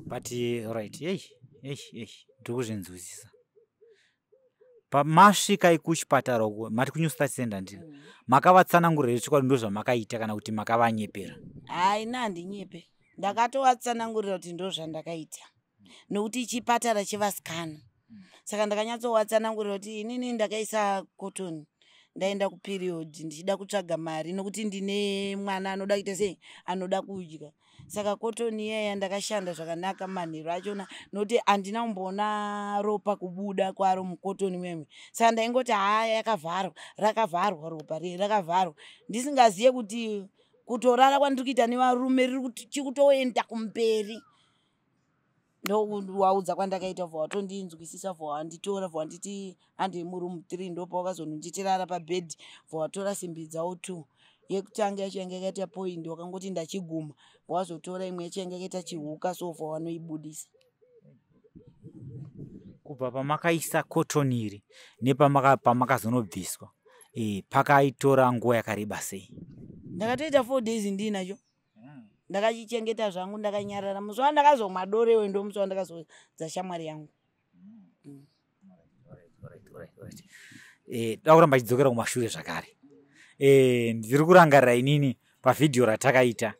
S1: But right, ei ei ei, ndiri kuzvinzwisisa. Pamasvika kuchipatara uko, mati kuNew Start Center, ndiri makavatsanangurira chokwadi ndo zvamakaita, kana kuti makavanyepera?
S3: Hai, ina handinyepe. Ndakatovatsanangurira kuti ndo zvandakaita, nokuti chipatara chevasikana. Saka ndakanyatsovatsanangurira kuti inini ndakaisa cotton, ndaenda kuperiod, ndichida kutsvaga mari, nokuti ndine mwana anoda kuita sei, anoda kudya. Saka cotton iyaya ndakashanda zvakanaka manheru achona, nokuti handina kumboona ropa kubuda kwaro mucotton meme. Saka ndaingoti, "Haa, yakavharwa, rakavharwa ropa rei, rakavharwa," ndisingaziye kuti kutorara kwandiri kuita nevarume riri chikutoenda kumberi. Ndowaudza kwandakaita, bva watondinzwisisa, bva wanditora, bva wanditi, "Handei muroom 3." Ndopawakazononditirara pabhedhi, bva watora simbi dzavo two. Yekutanga yacho yanga yakaita point, wakangoti ndachiguma. Wazotora imwe yacho yanga yakaita chihuka, so bva wanoibudisa.
S1: Kubva pamakaisa cotton iri nepamakazonobviswa, pakaitora nguva yakareba sei?
S3: Ndakatoita 4 days ndiinacho. Ndakachichengeta zvangu ndakanyarara. Musi wandakazomwa doro iwe ndo musi wandakazodza shamwari yangu.
S1: Da kuramba achidzokera kumashure zvakare. Ndiri kurangarira inini pavhidhiyo ratakaita,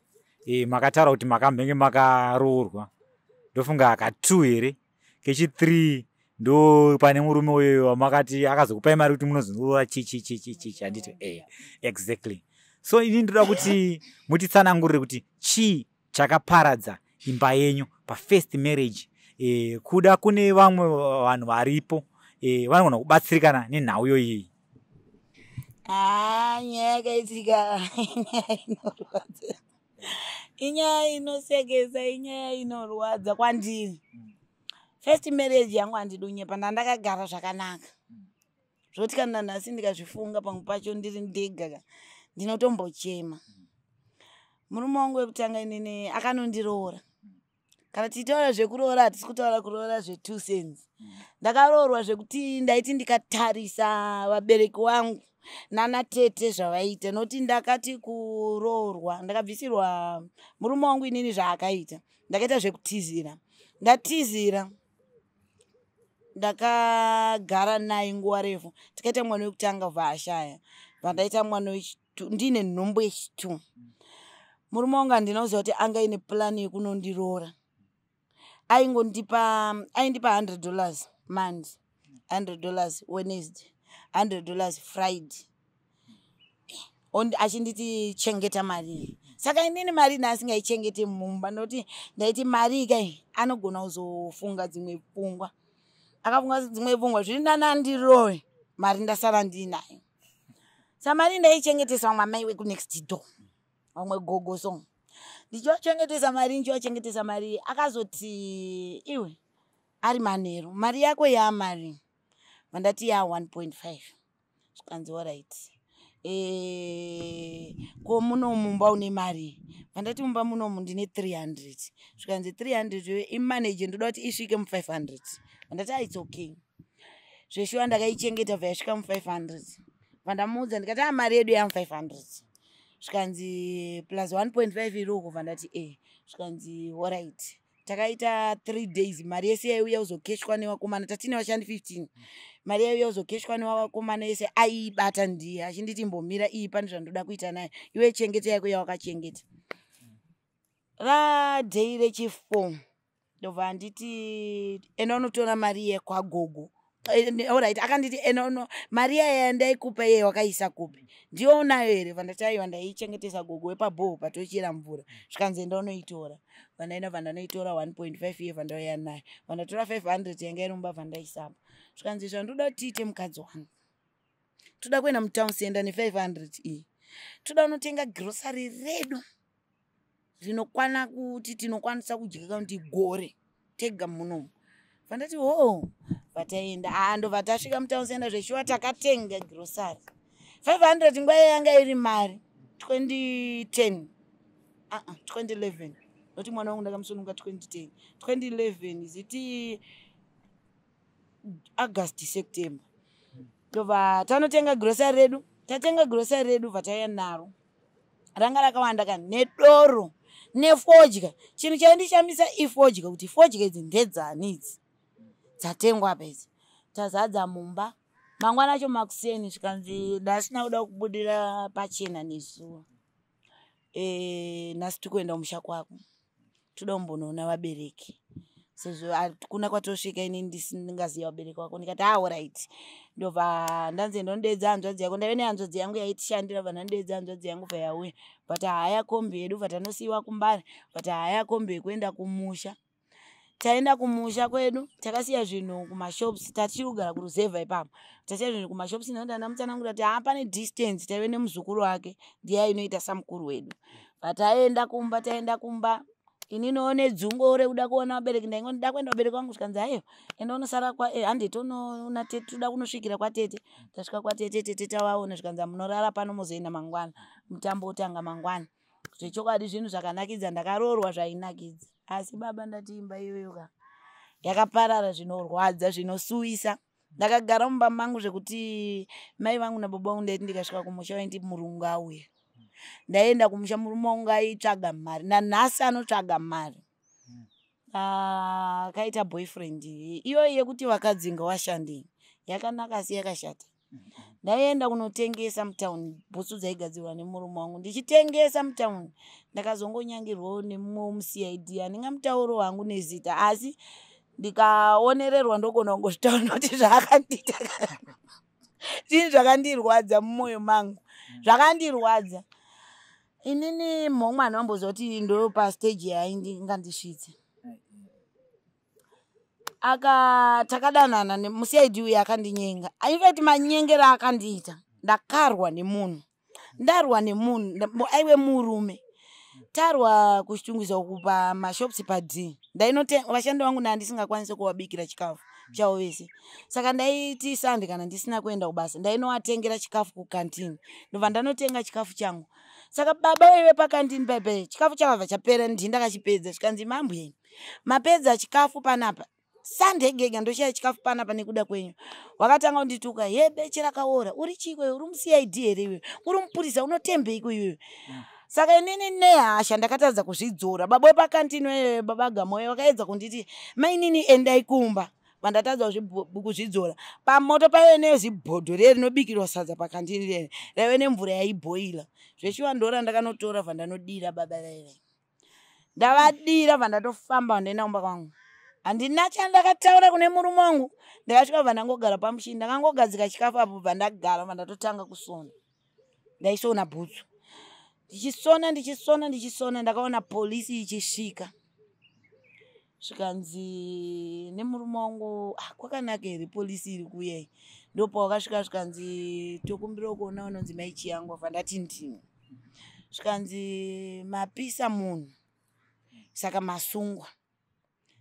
S1: makataura kuti makambenge makaroorwa, ndofunga ka2 here, kechi3 ndo pane murume uyoyo wamakati akazokupai mari kuti munozoroora chi chi chi chi chi, handiti? Exactly. So ini ndoda kuti mutitsanangurire kuti chii chakaparadza imba yenyu pafirst marriage. Kuda kune vamwe vanhu varipo, vanogona kubatsirikana nenhau iyoyi.
S3: Haa, nyaya yakaitika inyaya inorwadza, inyaya inosekesa, inyaya inorwadza kwandiri. First marriage yangu, handidi kunyepa, ndandakagara zvakanaka zvoti kana nhasi ndikazvifunga, pamwe pacho ndiri ndega ka ndinotombochema. Murume wangu wekutanga inini akanondiroora. Kana tichitaura zvekuroora, hatisi kutaura kuroora zve2 cents. Ndakaroorwa zvekuti ndaiti ndikatarisa vabereki vangu nana tete zvavaita, nokuti ndakati kuroorwa ndakabvisirwa murume wangu. Inini zvaakaita, ndakaita zvekutizira. Ndatizira, ndakagara naye nguva refu. Tikaita mwana wekutanga, bva ashaya. Bva ndaita mwana wechitu, ndiine nhumbu yechitu. Murume wangu handina kuziva kuti anga ine purani yekunondiroora. Aingondipa, aindipa $100 Monday, $100 Wednesday, $100 Friday, achinditi chengeta mari iyi. Saka inini mari ndaasingaichengete mumba, nokuti ndaiti mari ikai anogona kuzofunga dzimwe pfungwa. Akafunga dzimwe pfungwa, zviri nani andirove, mari ndasara ndiinayo. Sa mari ndaichengetesa vamwe amai vekunext door, vamwe gogo. So ndichivachengetesa mari, ndichivachengetesa mari. Akazoti, "Iwe, ari manheru, mari yako yaamari?" Vandati ya 1.5. Zvikanzi, "Alright, ko muno mumba une mari?" Vandati, "Mumba munomu ndine 300." Zvikanzi, "300 yo imanage, ndoda kuti isvike mu500." Vandati, "Ah, it's okay." Zveshuwa ndakaichengeta, bva yasvika mu500. Vandamuudza ndikati, "A, mari yedu yamu500." Zvikanzi, "Plus 1.5 iroko." Vandati, "E." Zvikanzi, "Alright." Takaita 3 days, mari yese yaiuya kuzokeshwa nevakomana. Tatine vashandi 15. Mari yaiuya kuzokeshwa nevakomana yese aiibata ndiye, achinditi, "Mbomira, iyi pane zvandoda kuita nayo, iwe chengeta yako yawakachengeta." Radhei rechi4, ndobva anditi, "Enda unotora mari yekwagogo." Alright, akanditi, "Enda uno mari yaya yandaikupa iye wakaisa kupi? Ndiyo unayo here?" Vandati, "Aiwa, ndaichengetesa gogo wepabhoho patochera mvura." Zvikanzi, "Enda unoitora." Vandaenda, vandanoitora 1.5 iye, vandauya nayo, vandatora 500 yanga iri mumba, vandaisapa. Zvikanzi, "Zvandoda kuti tiite, mukadzi wangu, toda kuenda mutown center ne500 iyi. Toda unotenga girosari redu rinokwana kuti tinokwanisa kudya kuti gore tega munomu." Vandati, "Hoo." Vataenda, aa, ndobva tasvika mutown center. Zveshuwa takatenga girosari. 500 nguva iyo yanga iri mari, 2010, uh-uh, 2011, nokuti mwana wangu ndakamusununga 2010. 2011 ziti August, September. Ndobva tanotenga girosari redu. Tatenga girosari redu, bva tauya naro. Ranga rakawanda kani, nedoro nefodya. Chinhu chaindishamisa ifodya, kuti fodya idzi ndedzani idzi dzatengwa apa idzi? Tazadza mumba. Mangwana acho makuseni, zvikanzi, "Ndasina kuda kubudira pachena nezuva. Nhasi tikuenda kumusha kwako, toda kumbonoona vabereki, sezvo kuna kwatosvika ini ndingaziva vabereki vako." Ndikati, "Alright." Ndobva ndanzi, "Ndonodedza hanzvadzi yako." Ndaive nehanzvadzi yangu yaitishandira. Bva ndandodedza hanzvadzi yangu, bva yauya. But haya kombi yedu, bva tanosiyiwa kuMbare. But haya kombi yekuenda kumusha. Taenda kumusha kwedu, takasiya zvinhu kumashops. Tatichiri kugara kuruzevha ipapo. Tasiya zvinhu kumashops, nekuti andamutsanangura kuti haa, pane distance. Taive nemuzukuru wake, ndiye ainoita samukuru wedu. Pataenda kumba, taenda kumba, ininiwo nedzungo rekuda kuona vabereki, ndaingo ndida kuenda vabereki vangu. Zvikanzi, "Aiwa, enda unosara kwa hande tonoona tete, toda kunosvikira kwatete." Tasvika kwatete, tete tavaona. Zvikanzi, "Munorara pano, mozoenda mangwana, mutambo utanga mangwana." Zvechokwadi zvinhu zvakanakidza, ndakaroorwa zvainakidza. Asi baba, ndati imba iyoyo ka Yakaparara zvinorwadza, zvinosuwisa. Ndakagara mumba mangu zvekuti mai vangu nababa vangu ndaiti ndikasvika kumusha vaindi murungu auya. Ndaienda kumusha, murume wangu aitsvaga mari, nanhasi anotsvaga mari. Akaita boyfriend iyoyo yekuti vakadzi ngavashande, yakanaka asi yakashata. Ndaienda kunotengesa mutauni bhutsu dzaigadzirwa nemurume wangu. Ndichitengesa mutauni ndakazongonyangirwawo nemumwe muCID, handingamutauro hangu nezita, asi ndikaonererwa ndogona kungozvitaura nokuti zvaakandiita zvinhu zvakandirwadza mumwoyo mangu, zvakandirwadza inini. Mhomwana wamboziva kuti ndo pastage yaingandisvitse. Aka takadanana muCID uyu akandinyenga. Infact manyengero akandiita, ndakarwa nemunhu, ndarwa nemunhu aive murume. Tarwa kuChitungwiza uku pamashops pad, ndainote vashandi vangu ndandisingakwanisi kuvabikira chikafu chavo vese, saka ndaiti Sunday kana ndisina kuenda kubasa ndainovatengera chikafu kukantini, ndobva ndanotenga chikafu changu. Saka baba vaive pakantini paipai, chikafu chakabva chapera, ndii ndakachipedza. Zvikanzi, "Mambwe, mapedza chikafu panapa Sunday gega, ndoshaya chikafu panapa nekuda kwenyu." Wakatanga kundituka, "Ye beche rakaora, uri chiko iwe? Uri muCID here iwe? Uri mupurisa? Unotembeiko iwewe?" Saka inini nehasha ndakatadza kuzvidzora. Baba wepakantini wewe, baba Gamoyo, vakaedza kunditi, "Mainini, endai kumba." Vandatadza kuzvidzora. Pamoto paive nezibhodho riye rinobikirwa sadza pakantini riye, raive nemvura yaibhoila zveshuwa. Ndora ndakanotora, vandanodira baba vaive, ndavadira, vandatofamba, vandaenda kumba kwangu. Handina chandakataura kune murume wangu. Ndakasvika, bva ndangogara pamushini, ndakangogadzika chikafu apo, bva ndagara, bva ndatotanga kusona. Ndaisona bhutsu, ndichisona, ndichisona, ndichisona, ndakaona polisi ichisvika. Zvikanzi nemurume wangu, "Ah, kwakanaka here polisi iri kuuya iyi?" Ndopawakasvika, zvikanzi, "Tokumbira kuona unonzi Mai Chiyangu." Bva ndati, "Ndini." Zvikanzi, "Mapisa munhu, saka masungwa."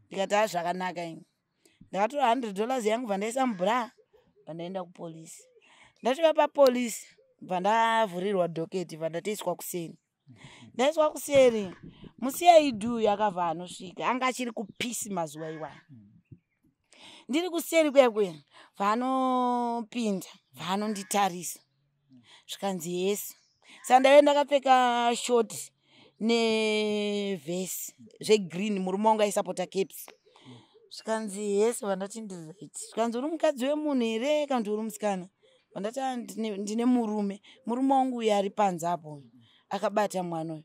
S3: Ndikati, "Ha, zvakanaka." Ini ndakatora $100 yangu, bva ndaisa mubra, bva ndaenda kupolisi. Ndasvika papolisi, bva ndavhurirwa docket, bva ndatoiswa kuseri. Ndaiswa kuseri, muCID uyu akabva anosvika, anga achiri kupisi mazuva iwayo. Ndiri kuseri kuya kuya, vanopinda, vanonditarisa, zvikanzi, "Yes." Saka ndaive ndakapfeka short nevhesi zvegreen, murume wangu aisapota CAPS. Zvikanzi, "Yes." Vandati, "Ndiri right." Zvikanzi, "Uri mukadzi wemunhu here kana kuti uri musikana?" Vandati, "Ah, ndine murume, murume wangu uyu ari panze apo akabata mwana uyu."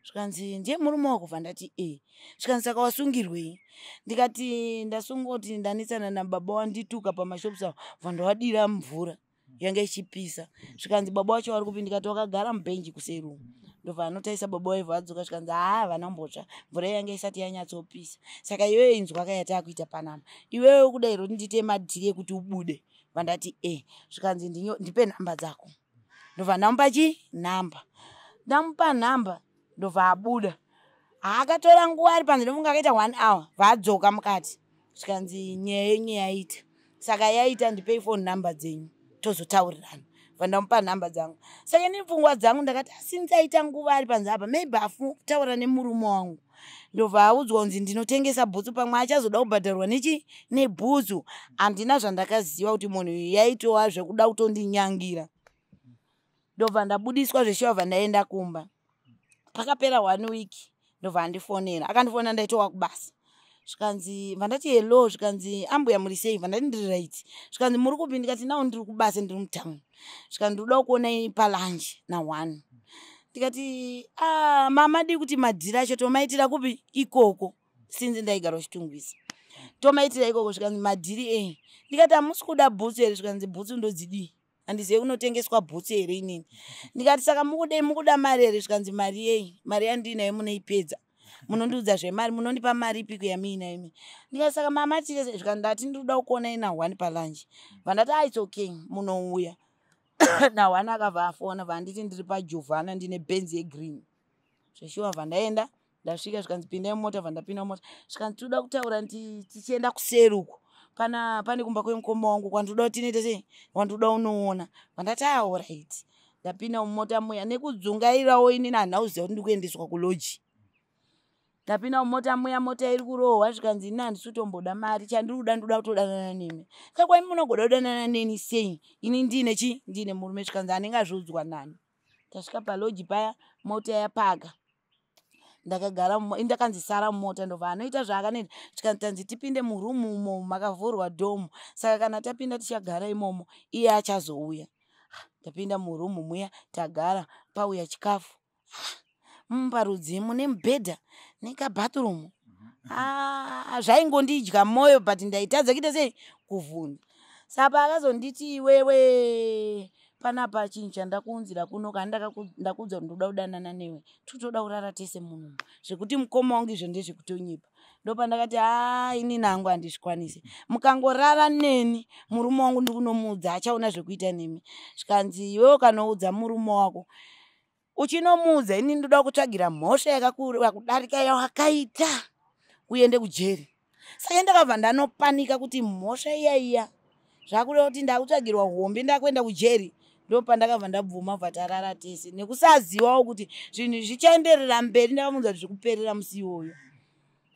S3: Zvikanzi, "Ndiye murume wako?" Vandati, "E." Zvikanzi, "Saka wasungirwei?" Ndikati, "Ndasungwa kuti ndanetsana nababa, wandituka pamashops avo, vandovadira mvura yanga ichipisa." Zvikanzi, "Baba wacho vari kupi?" Ndikati, "Wakagara mubhenji kuseri umu." Ndobva anotarisa baba waivha adzoka. Zvikanzi, "Haa, vanambotsva, mvura yanga isati yanyatsopisa. Saka iwewe inzwa kayati akuita panapa, iwewe kuda here kuti ndiite madhiri ekuti ubude?" Vandati, "E." Zvikanzi, "Ndipe nhamba dzako." Ndobva ndamupa chi nhamba, ndamupa nhamba, ndobva abuda. Haakatora nguva ari panze, ndofunga akaita one hour, bvaadzoka mukati. Zvikanzi, "Nyaya yenyu yaita, saka yaita, ndipei phone number dzenyu tozotaurirana." Bva ndamupa nhamba dzangu. Saka ini pfungwa dzangu ndakati, asi ndishaita nguva ari panze apa, maybe afutaura nemurume wangu, ndobva audzwa kunzi ndinotengesa bhutsu, pamwe achazoda kubhadharwa nechi nebhutsu. Handina zvandakaziva kuti munhu uyu yaitova zvekuda kutondinyangira. Ndobva ndabudiswa zveshuwa, bva ndaenda kumba. Pakapera one week, ndobva andifonera. Akandifonera ndaitova kubasa. Zvikanzi, vandati, "Hello." Zvikanzi, "Ambuya, muri sei?" Vandati, "Ndiri right." Zvikanzi, "Muri kupi?" Ndikati, "Nawo ndiri kubasa, ndiri mutauni." Zvikanzi, "Ndinoda kuonai palunch na1." Ndikati, "A mama, dii kuti madhiri acho tomaitira kupi ikoko, sinzi ndaigara kuChitungwiza, tomaitira ikoko." Zvikanzi, "Madhiri ei?" Ndikati, "Hamusi kuda bhutsu here?" Zvikanzi, "Bhutsu ndodzidii? Handizive kunotengeswa bhutsu here inini?" Ndikati, "Saka mukudei? Mukuda mari here?" Zvikanzi, "Mari yei? Mari yandiinayo munoipedza, munondiudza zvemari, munondipa mari ipiko yamuinayo imi?" Ndikati, "Saka mama tire." Zvikanzi, "Ndati ndinoda kukuonai na1 palunch." Vandati, "Ah, it's okay, munouya na1." Akabva afona, vanditi, "Ndiri paJovhana, ndine Benz yegreen." Zveshuwa, bva ndaenda. Ndasvika, zvikanzi, "Pindai mumota." Bva ndapinda mumota. Zvikanzi, "Toda kutaura tichienda kuseri uko, pana pane kumba kwemukoma wangu kwandoda kuti tinoita sei, wandoda unoona." Vandati, "Alright." Ndapinda mumota muya nekudzungairawo, inini handina kuziva kuti ndikuendeswa kulodge. Ndapinda mumota muya, mota iri kurohwa, zvikanzi ini handisi kutomboda mari, chandiri kuda ndoda kutodanana nemi. Saka kwai munogoda kudanana neni sei ini ndiine chi ndiine murume? Zvikanzi anenge azviudzwa nani. Tasvika paloji paya, mota yapaka, ndakagara ndakanzi sara mumota. Ndobva anoita zvaakanoita, zvikanzi tanzi tipinde murumu umo makavhurwa dhomu, saka kana tapinda tichagara imomo, iye achazouya. Tapinda murumu muya, tagara, pauya chikafu. Parudzi mune mubhedha nekabathroom. Ah, zvaingondidya mwoyo, but ndaitadza kuita sei, kuvhunza. Saka akazonditi, iwewe panapa chinhu chandakuunzira kuno, kana ndakuudza kuti ndoda kudanana newe, totoda kurara tese munomu, zvekuti mukoma wangu izvo ndezvekutonyepa. Ndopandakati, haa, ini nangu handizvikwanisi, mukangorara neni murume wangu ndikunomuudza, achaona zvekuita nemi. Zvikanzi iwewe ukanoudza murume wako, uchinomuudza, ini ndoda kutsvagira mhosva yakakura kudarika yawakaita, uende kujeri. Saka ndakabva ndanopanika kuti mhosva iya iya zvakuda kuti ndakutsvagirwa hombe, ndakuenda kujeri. Ndopandakabva ndabvuma, bva tarara tese, nekusazivawo kuti zvinhu zvichaenderera mberi. Ndakamuudza kuti zvikuperera musi iwoyo.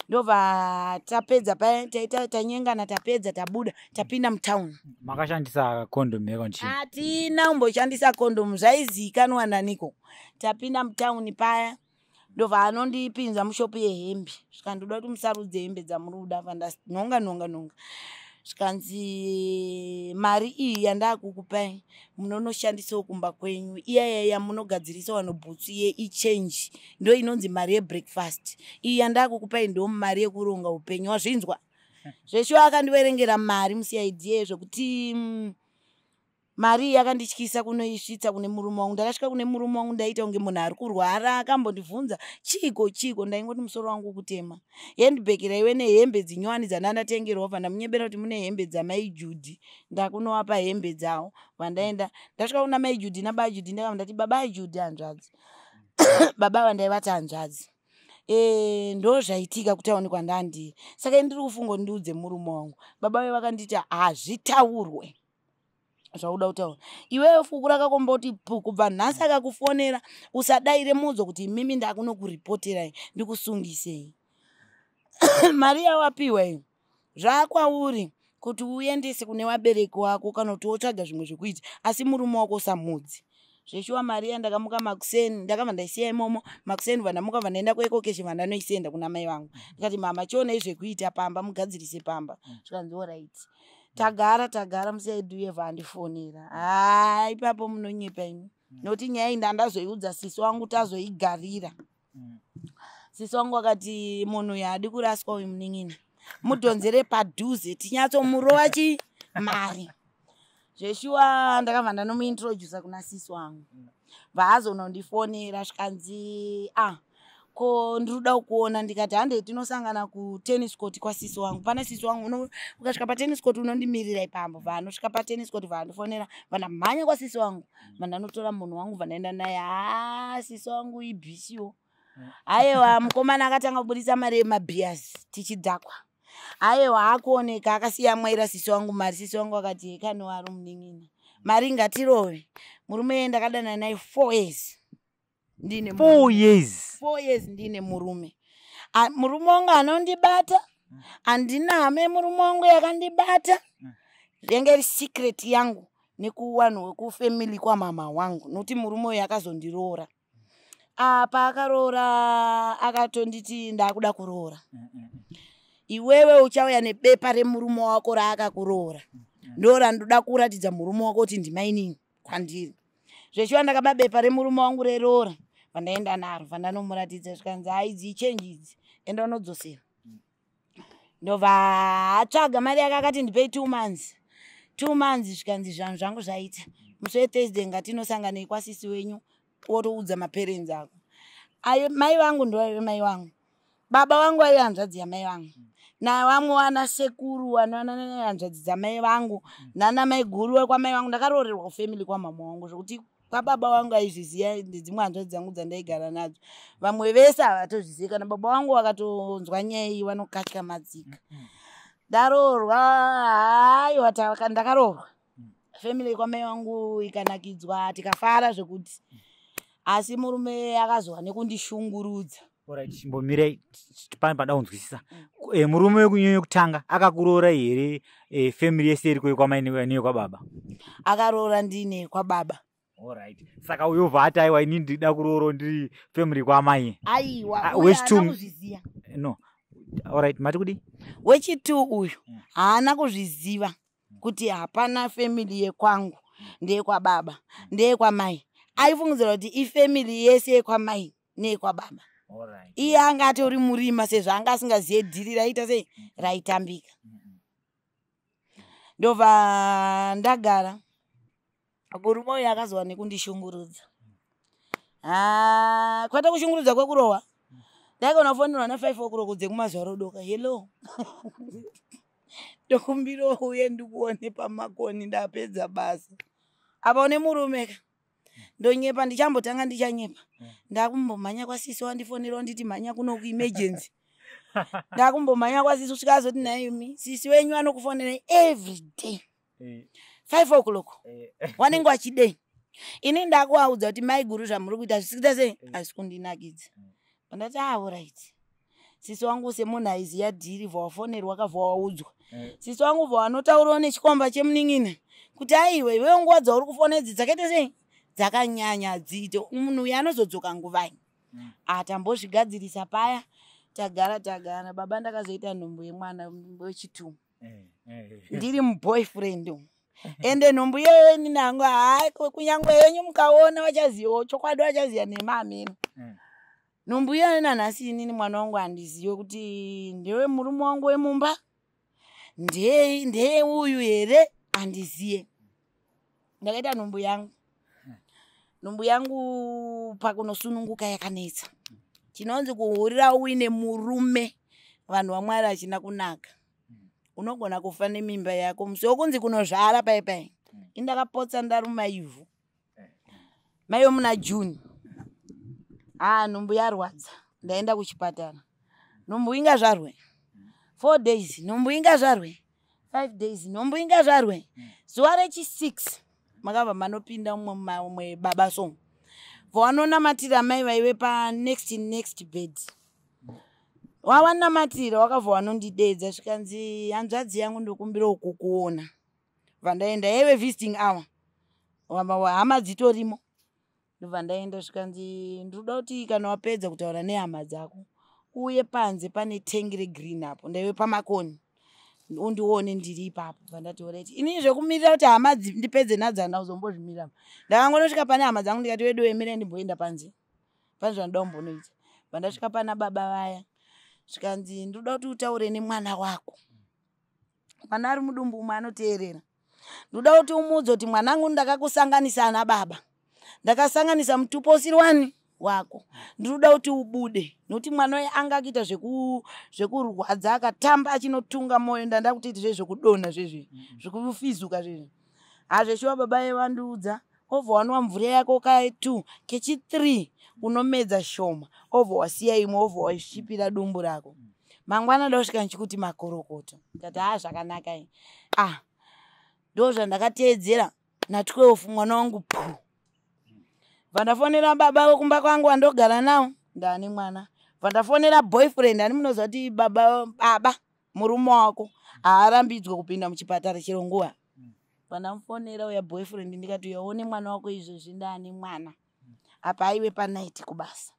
S3: Ndobva tapedza paya, taita tanyengana, tapedza, tabuda, tapinda mutauni.
S1: Makashandisa kondomu here?
S3: Hatina kumboshandisa kondomu, zvaizikanwa naniko. Tapinda mutauni paya, ndobva anondipinza mushopu yehembe, zvikandoda kuti musarudze hembe dzamuri kuda. Vandanhonga nhonga nhonga, zvikanzi mari iyi yandakukupai munonoshandisawo kumba kwenyu, iyaya yamunogadzirisa vanobhutsu yeichange ndo inonzi mari yebreakfast, iyi yandakukupai ndo mari yekuronga upenyu. Wazvinzwa zveshuwa? Akandiverengera mari muCID, zvokuti mari iyi yakandityisa kunoisvitsa kune murume wangu. Ndakasvika kune murume wangu ndaita kunge munhu ari kurwara. Akambondibvunza, chiiko chiiko? Ndaingoti musoro wangu kutema. Handbag raive nehembe dzinyowani dzandandatengerwa, bva ndamunyebera kuti mune hembe dzamai Judhi, ndakunovapa hembe dzavo. Vandaenda, ndasvika kuna mai Judhi nababa Judhi, ndakabva ndati, baba Judhi, hanzvadzi, baba vandaivati hanzvadzi, ndo zvaitika kutauni kwandandiri, saka ndiri kufunga kuti ndiudze murume wangu. Baba ve vakanditi, hazvitaurwe zvauda kutaura iwewe, fuku rakakomboti pu, kubva nhasi akakufonera usadaire, mudzo kuti imimi ndakunokuripoterai ndikusungisei. Mari yawapiwa iyo zvakwauri kuti uendese kune vabereki wako kana kuti wotsvaga zvimwe zvekuita, asi murume wako usamudzi. Zveshuwa, mari yandakamuka makuseni ndakabva ndaisiya imomo. Makuseni bva ndamuka, bva ndaenda kuEcoCash, bva ndanoisenda kuna mai vangu. Ndikati, mama, chionei zvekuita pamba, mugadzirise pamba. Zvikanzi alright. Tagara tagara, musaidhuye bva andifonera. Haa, ipapo munonyepa imi, nokuti nyaya iyi ndandazoiudza sisi wangu, tazoigarira. Sisi wangu akati, munhu uyu haadi kuraswa uyu, munin'ina mudhonzere padhuze, tinyatsomurova chi mari. Zveshuwa, ndakabva ndanomuintrodusa kuna sisi wangu, vaazonondifonera, zvikanzi, ah, ko ndiri kuda kukuona. Ndikati, handei tinosangana kutennis court kwasisi wangu. Pana sisi wangu, ukasvika patennis court unondimirira ipapo. Vanosvika patennis court, vaandifonera, vandamhanya kwasisi wangu, vandanotora munhu wangu, vandaenda naye. Haa, sisi wangu ibhisiwo. Aiwa, mukomana akatanga kubudisa mari yemabhias, tichidhakwa. Aiwa, akuoneka akasiya mwaira sisi wangu mari. Sisi wangu akati, kani waro munin'ina, mari ngatirove. Murume iye ndakadana naye 4 years ndine
S1: 4 years?
S3: 4 years ndine murume. Murume wangu anondibata, handina hama yemurume wangu yakandibata. Yange iri secret yangu nekuvanhu vekufamily kwamama wangu, nokuti murume uyu akazondiroora. Apa akaroora, akatonditi, ndakuda kuroora iwewe, uchauya nebepa remurume wako raakakuroora, ndo randoda kuratidza murume wako kuti ndimainini kwandiri. Zveshuwa, ndakaba bepa remurume wangu reroora, vandaenda naro, vandanomuratidza, zvikanzi, haidzi ichange idzi, enda unodzosera. Ndobva atsvaga mari yake, akati ndipei 2 months, 2 months. Zvikanzi zvanhu zvangu zvaita, musi weThursday ngatinosanganei kwasisi wenyu, wotoudza maparents ako. Ayo mai vangu ndovaive mai vangu, baba vangu vaive hanzvadzi yamai vangu, navamwe vana sekuru hanzvadzi dzamai vangu nana mai guru wekwamai vangu. Ndakaroorerwa kufamily kwamama wangu, zvokuti kwababa vangu aizviziva ndedzimwe hanzvadzi dzangu dzandaigara nadzo, vamwe vese havatozvizivi. Kana baba vangu vakatonzwa nyaya iyi vanokatyamadzika. Ndaroorwa, haiwa, ndakaroorwa, family kwamai vangu ikanakidzwa, tikafara zvekuti, asi murume akazova nekundishungurudza.
S1: Alright, chimbomirai pane pada kunzwisisa. Murume wekutanga akakuroora here family yese iri kwamai neyekwababa?
S3: Akaroora ndine kwababa.
S1: Alright. Saka uyo bva ati aiwa, ini ndida kuroora ndiri family kwamai.
S3: Aiwa,
S1: Ah,
S3: uyu
S1: wechitu-
S3: haana kuzviziva.
S1: No. Alright, mati kudi?
S3: Wechitu uyu haana kuzviziva kuti hapana family yekwangu, ndeyekwababa, ndeyekwamai. Aifungidzira kuti ifamily yese yekwamai neyekwababa.
S1: Alright.
S3: Iye anga atori murima sezvo anga asingaziye dhiri raita sei, raitambika. Ndobva ndagara, murume uyu akazova nekundishungurudza. Ah, kwete kushungurudza kwekurohwa. Ndaigona kufonerwa na5 o'clock dzekumazuva rodoka, "Hello, ndokumbirawo uye ndikuone pamakoni, ndapedza basa." Apa une murume ka. Ndonyepa, ndichambotanga ndichanyepa, ndakumbomhanya kwasisi, wandifonera wanditi mhanya kuno kuemergency. Ndakumbomhanya kwasisi kusvika azoti, "Naimi, sisi wenyu anokufonerai every day 5 o'clock, wanenge wachidei?" Ini ndakuvaudza kuti, "Mai guru, zvamuri kuita zvisikuita sei, hazisi kundinakidza." Ndati, "Ah, alright." Sisi wangu semunhu aiziya dhiri, bva wafonerwa kabva waudzwa. Sisi wangu bva wanotaurawo nechikomba chemunin'ina kuti, "Aiwe iwewe, nguva dzauri kufona idzi dzakaita sei, dzakanyanya, hadziite. Munhu uyu anozodzoka nguvai?" Atambozvigadzirisa paya, tagara tagara. Baba, ndakazoita nhumbu yemwana wechitu ndiri muboyfriend umu. Ende nhumbu iyoyo inini hangu, hai, kunyange yenyu mukaona vachazivawo chokwadi, vachaziva nemameno. Nhumbu iyoyo nanhasi inini mwana wangu handizive kuti ndewe murume wangu wemumba, ndeye uyu here, handiziye. Ndakaita nhumbu yangu. Nhumbu yangu pakunosununguka yakanetsa. Chinonzi kuhurira uine murume, vanhu vaMwari, hachina kunaka. Unogona kufa nemimba yako musi wokunzi kunozvara pai pai. Indakapotsa ndaruma ivhu maiwe muna June. Haa, nhumbu yarwadza, ndaenda kuchipatara. Nhumbu ingazvarwe 4 days, nhumbu ingazvarwe 5 days, nhumbu ingazvarwe zuva rechi6. Makabva manopinda mumwe baba, so vawanonamatira mai vaive panext next bed. Wawanamatira, wakabva wanondidedza, zvikanzi, "Hanzvadzi yangu, ndokumbirawo kukuona." Bva ndaenda, yaive visiting hour, hama dzitorimo. Ndobva ndaenda, zvikanzi, "Ndinoda kuti kana wapedza kutaura nehama dzako, uye panze pane tengi regreen apo." Ndaive pamakoni, "Undione ndiri ipapo." Bva ndati, "Alright." Inini zvekumirira kuti hama ndipedze nadzo handina kuzombozvimirira. Ndakangonosvika pane hama dzangu, ndikati, "Wedu, emirai ndimboenda panze, pane zvandinoda kumbonoita." Bva ndasvika pana baba vaya, zvikanzi, "Ndinoda kuti utaure nemwana wako. Mwana ari mudumbu umwe anoteerera. Ndoda kuti umuudze kuti mwanangu, ndakakusanganisa ana baba, ndakasanganisa mutupo usiri wani wako. Ndinoda kuti ubude nokuti mwana uyu anga akuita zvekurwadza, akatamba achinotunga mwoyo. Ndanda kuti ite zvezvekudonha, zvezvi zvekufizuka zvezvi hazveshuwa." Baba vandiudza, obva wanwa mvura yako ka2, kechi3 unomedza shoma, obva wasiya imwe, obva wasvipira dumbu rako. Mangwana da kusvika ndichikuti makorokoto. Ndikati, "Haa, zvakanaka i." Ah, ndo zvandakateedzera. Na12 mwana wangu pu. Bva ndafonera baba vekumba kwangu vandogara navo, ndaane mwana. Bva ndafonera boyfriend. Ani munoziva kuti baba, baba murume wako haarambidzwe kupinda muchipatara chero nguva. Bva ndamufonera uya boyfriend, ndikati, "Uyaone mwana wako izvezvi, ndaane mwana." Apa aive panight kubasa.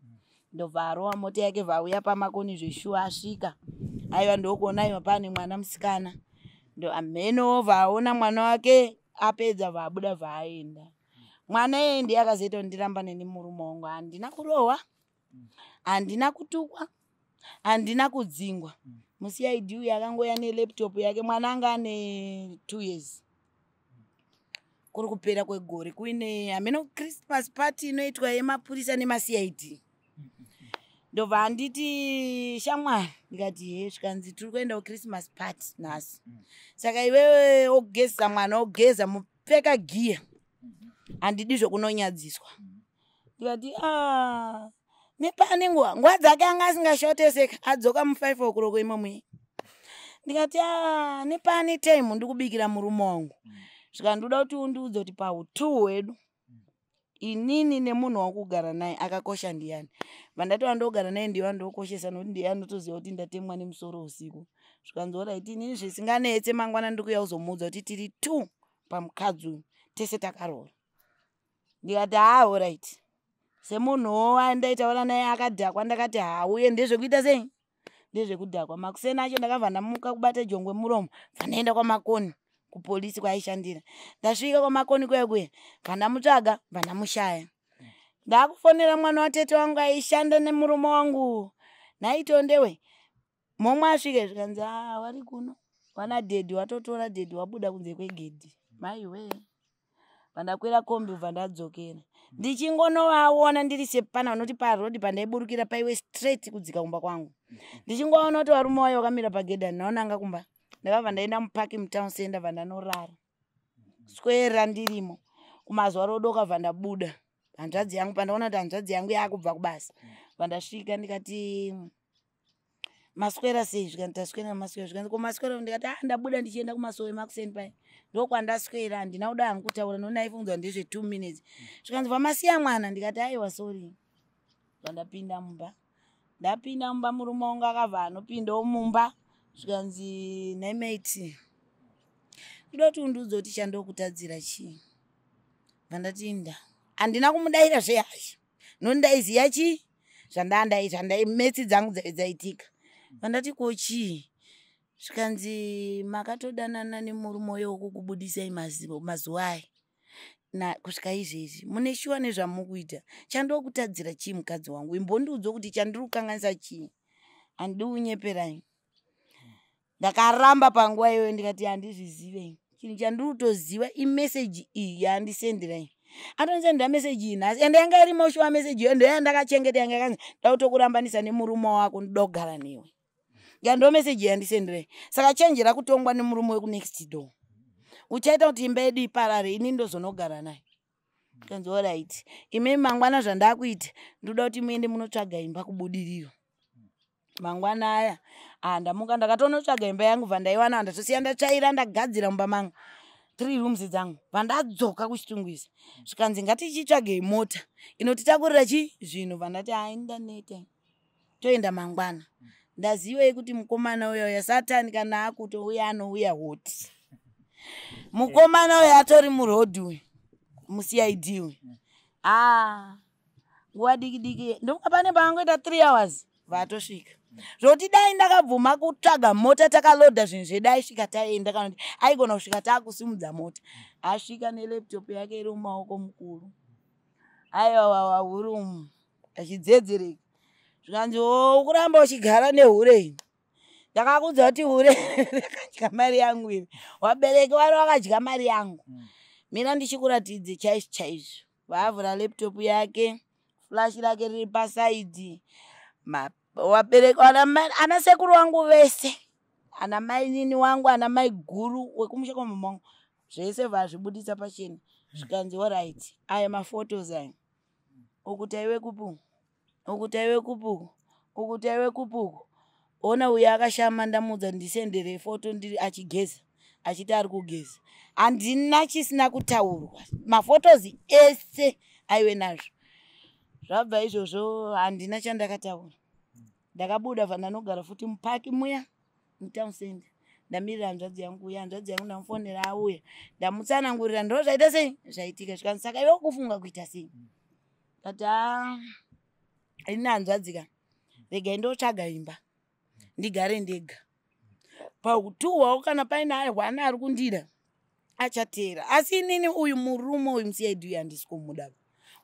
S3: Ndobva arova mota yake, bva auya pamakoni zveshuwa. Asvika, aiva ndokuona, aiva pane mwana musikana. Ndo amheno bva aona mwana wake, apedza bva abuda, bva aenda. Mwana iyeye ndiye akazoita kuti ndirambane nemurume wangu. Handina kurohwa, handina kutukwa, handina kudzingwa. MuCID uyu akangoya nelaptop yake. Mwana anga ane 2 years, kuri kupera kwegore, kuine hameno Christmas party inoitwa yemapurisa nemaCID. Ndobva handiti, "Shamwari." Ndikati, "He." Zvikanzi, "Tiri kuenda kuChristmas party nhasi, saka iwewe ogezesa mwana, ogeza, mupfeka giya, handidi zvokunonyadziswa." Ndikati, "A, nepane nguva." Nguva dzake anga asingashoteseka, adzoka mu5 o'clock imomo. Ndikati, "A, nepane time ndikubikira murume wangu." Zvikandoda kuti undiudze kuti pautu hwedu. Inini nemunhu wakugara naye akakosha ndiyani? Vandati wandogara naye ndiye wandokoshesa, nokuti ndiye anotoziva kuti ndatemwa nemusoro usiku. Zvikanzi alright, inini zvisinganetse, mangwana ndikuya kuzomuudza kuti tiri two pamukadzi uyu, tese takaroora. Ndikati haa, alright. Semunhuwo wandaitaura naye akadhakwa, ndakati hauye, ndezvekuita sei, ndezvekudhakwa. Makuseni acho ndakabva ndamuka kubata jongwe muromo, bva ndaenda kwaMakoni kupolisi kwaaishandira. Ndasvika kwaMakoni kuya kuya, bva ndamutsvaga, bva ndamushaya. Ndakufonera mwana watete wangu aishanda nemurume wangu, "Nhaitondewe, momwe asvike?" Zvikanzi, "A, vari kuno vana dhedhi, watotora dhedhi, wabuda kunze kwegedhi." Maiwe, vandakwira kombi, bva ndadzokera. Ndichingonovaona ndiri sepana vanoti parodhi pandaiburukira paiwe straight kudzika kumba kwangu, ndichingoona kuti varume vayo vakamira pagedhi, handinaonanga kumba. Ndakabva ndaenda mupaki mutown center, bva ndanorara swera ndirimo. Kumazuva rodoka bva ndabuda. Hanzvadzi yangu, pandaona kuti hanzvadzi yangu yaakubva kubasa, bva ndasvika ndikati, "Maswera sei?" Zvikanzi, "Taswera." "Maswera?" Zvikanzi, "Ko maswera?" Ndikati, "A, ndabuda ndichienda kumasowe makuseni paya, ndokwandaswera." Handina kuda hangu kutaura nokuti ndaifungidzwa ndezve 2 minutes. Zvikanzi, "Vamasiya mwana?" Ndikati, "Aiwa, sorry." Vandapinda mumba. Ndapinda mumba, murume wangu akabva anopindawo mumba. Zvikanzi, "Nhai Maiti, ndoda kuti undiudze kuti chandokutadzira chii." Vandati nda handina kumudayira zvehasha nokuti ndaiziya chii zvandandai zvandai metsi dzangu dzaitika. Vandati, "Ko chii?" Zvikanzi, "Makatodanana nemurume uyo wokukubudisai mazuva aya na kusvika izvezvi, mune shuwa nezvamukuita? Chandokutadzira chii, mukadzi wangu? Imbondiudza kuti chandiri kukanganisa chii. Handidi kunyeperai." Ndakaramba panguva iyoyo, ndikati handizvizive. Chinhu chandiri kutoziva imeseji iyi yaandisenderai. Atondisendera meseji iyi nhasi, ende yanga irimo shuwa meseji iyo, ndoya ndakachengeta, yanga yakanzi, "Ndakutokurambanisa nemurume wako, ndoda kugara newe." Ya, ndo meseji yandisenderai. Saka chenjera kutongwa nemurume wekunext door, uchaita kuti imba yedu iparare, ini ndozonogara naye. Kanzi, "Alright, imi mangwana zvandakuita, ndoda kuti muende munotsvaga imba kuBudiriro." Mangwana aya, ah, ndamuka ndakatonotsvaga imba yangu, bva ndaiwana. Ndatosiya ndatsvaira, ndagadzira mumba mangu, three rooms dzangu. Vandadzoka kuChitungwiza, zvikanzi, "Ngatichitsvagei mota inotitakurira chi zvinhu." Vandati, "Hai, ndaneta, toenda mangwana." Ndazivei kuti mukomana uyo uya Satani kana akutouya anouya hoti. Mukomana uyo atori murodhi uyu, muCID uyu. A, nguva diki diki, ndofunga pane paangoita 3 hours, vatosvika. Zvokuti dai ndakabvuma kutsvaga mota takalodha zvinhu zvedu, aisvika taenda, kana kuti aigona kusvika taakusimudza mota. Asvika nelaptop yake iri mumaoko mukuru, aiwa, hurumu achidzedzereka. Zvikanzi, "O, ukuramba uchigara nehure iyi? Ndakakudza kuti hure rakadya mari yangu iri, wabereki vari wakadya mari yangu. Mira ndichikuratidze chaizvo chaizvo." Vaavhura laptop yake, flash rake riri pasaidhi. Wabereki ana sekuru wangu vese, ana mainini wangu, ana mai guru wekumusha kwamama wangu, zvese vazvibudisa pachena. Zvikanzi, "Alright, aya maphotos aya, uku taive kupi, uku taive kupi, uku uku taive kupi uku? Ona uyo akashama, ndamudza ndisendere foto ndiri achigeza, achiti ari kugeza." Handina chisina kutaurwa, maphotos ese aive nazvo. Zvabva izvozvo, handina chandakataura. Ndakabuda, bva ndanogara futi mupaki muya mutown center, ndamirira hanzvadzi yangu uya. Hanzvadzi yangu ndamufonera, auya, ndamutsanangurira ndo zvaita sei zvaitika. Zvikanzi, "Saka iwe kufunga kuita sei?" Kati, "A, ini hanzvadzi ka, regai ndotsvaga imba ndigare ndega. Pautuhwawo kana paine hwana ari kundida achateera, asi inini uyu murume uyu muCID uyu handisi kumuda.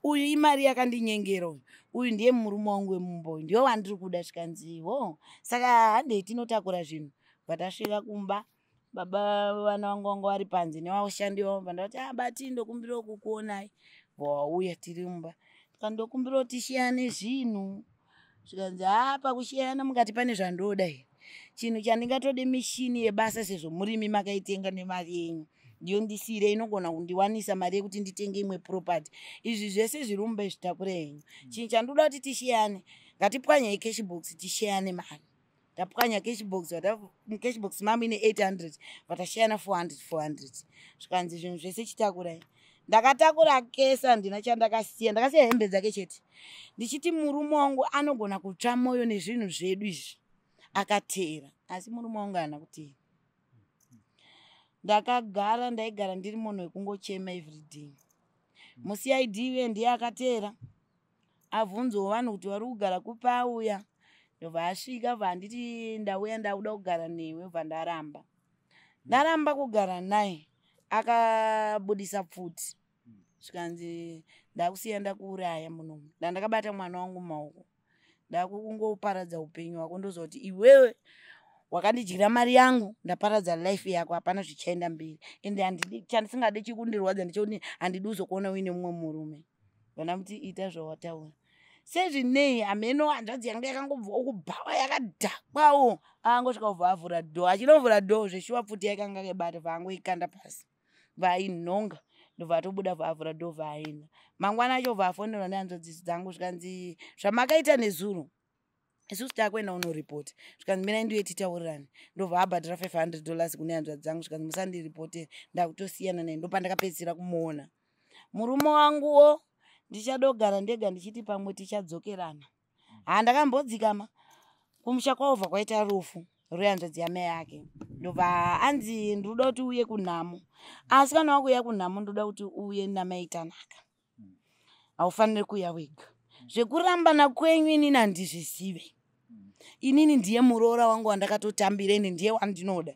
S3: Uyu imari yakandinyengera uyu. Uyu ndiye murume wangu wemumba, uyu ndiwe wandiri kuda." Zvikanzi, "Ho, saka handei tinotakura zvinhu." Bva tasvika kumba, baba vana vangu vanga vari panze nevashandi vavo. Bva ndavati, "A, bati ndokumbirawo kukuonai." Bva wauya tiri mumba, tikandokumbirawo tishiyane zvinhu. Zvikanzi, "Haa, pakushiyana mukati pane zvandoda here? Chinhu chandingatode mishini yebasa, sezvo murimi makaitenga nemari yenyu, ndiyo ndisiyire, inogona kundiwanisa mari yekuti nditenge imwe property. Izvi zvese zviri mumba izvitakure henyu. Chinhu chandoda kuti tishiyane, ngatipwanyei cash box, tishiyane mari." Tapwanya cash box, mucash box mamuine 800, vatashiyana 400 400. Zvikanzi, "Zvinhu zvese chitakurai." Ndakatakura kese, handina chandakasiya, ndakasiya hembe dzake chete, ndichiti murume wangu anogona kutsva mwoyo nezvinhu zvedu izvi akateera. Asi murume wangu haana kuteera. Ndakagara, ndaigara ndiri munhu wekungochema everyday. MuCID uye ndiye akateera, abvunzawo vanhu kuti vari kugara kupi. Auya, ndobva asvika, bva handiti ndauya, ndakuda kugara newe. Bva ndaramba, ndaramba kugara naye. Akabudisa pfuti, zvikanzi ndakusiya, ndakuuraya munomu. Ndandakabata mwana wangu mumaoko, ndakungoparadza upenyu hwako. Ndoziva kuti iwewe wakandidyira mari yangu, ndaparadza life yako, hapana zvichaenda mberi. Ende handidi, chandisingadi chikundirwadza ndechekuti handidi uzokuona uine mumwe murume. Vana ita zvawataura sezvinei. Hameno hanzvadzi yangu yakangobva kubhawa yakadhakwawo, angosvika kubva avhura door. Achinovhura door, zveshuwa pfuti yakanga akaibata, bvaangoikanda pasi, bvainhonga, ndobva atobuda, bva avhura door, bvaaenda. Mangwana acho bva afonerwa nehanzvadzi dzangu, zvikanzi zvamakaita nezuro, isusu takuenda unoripota. Zvikanzi mirai ndiuye titaurirane. Ndobva abhadhara $500 kune hanzvadzi dzangu, zvikanzi musandiripotere, ndakutosiyana naye. Ndopandakapedzisira kumuona murume wanguwo. Ndichadogara ndega ndichiti pamwe tichadzokerana. Handakambodzikama kumusha kwavobva kwaita rufu rwehanzvadzi yamai yake, ndobva anzi ndoda kuti uye kunhamo, asi kana wakuuya kunhamo ndoda kuti uye namaitanaka, haufaniri kuuya wega. Zvekurambana kwenyu inini handizvizive. Inini ndiye muroora wangu wandakatotambira, ende ndiye wandinoda.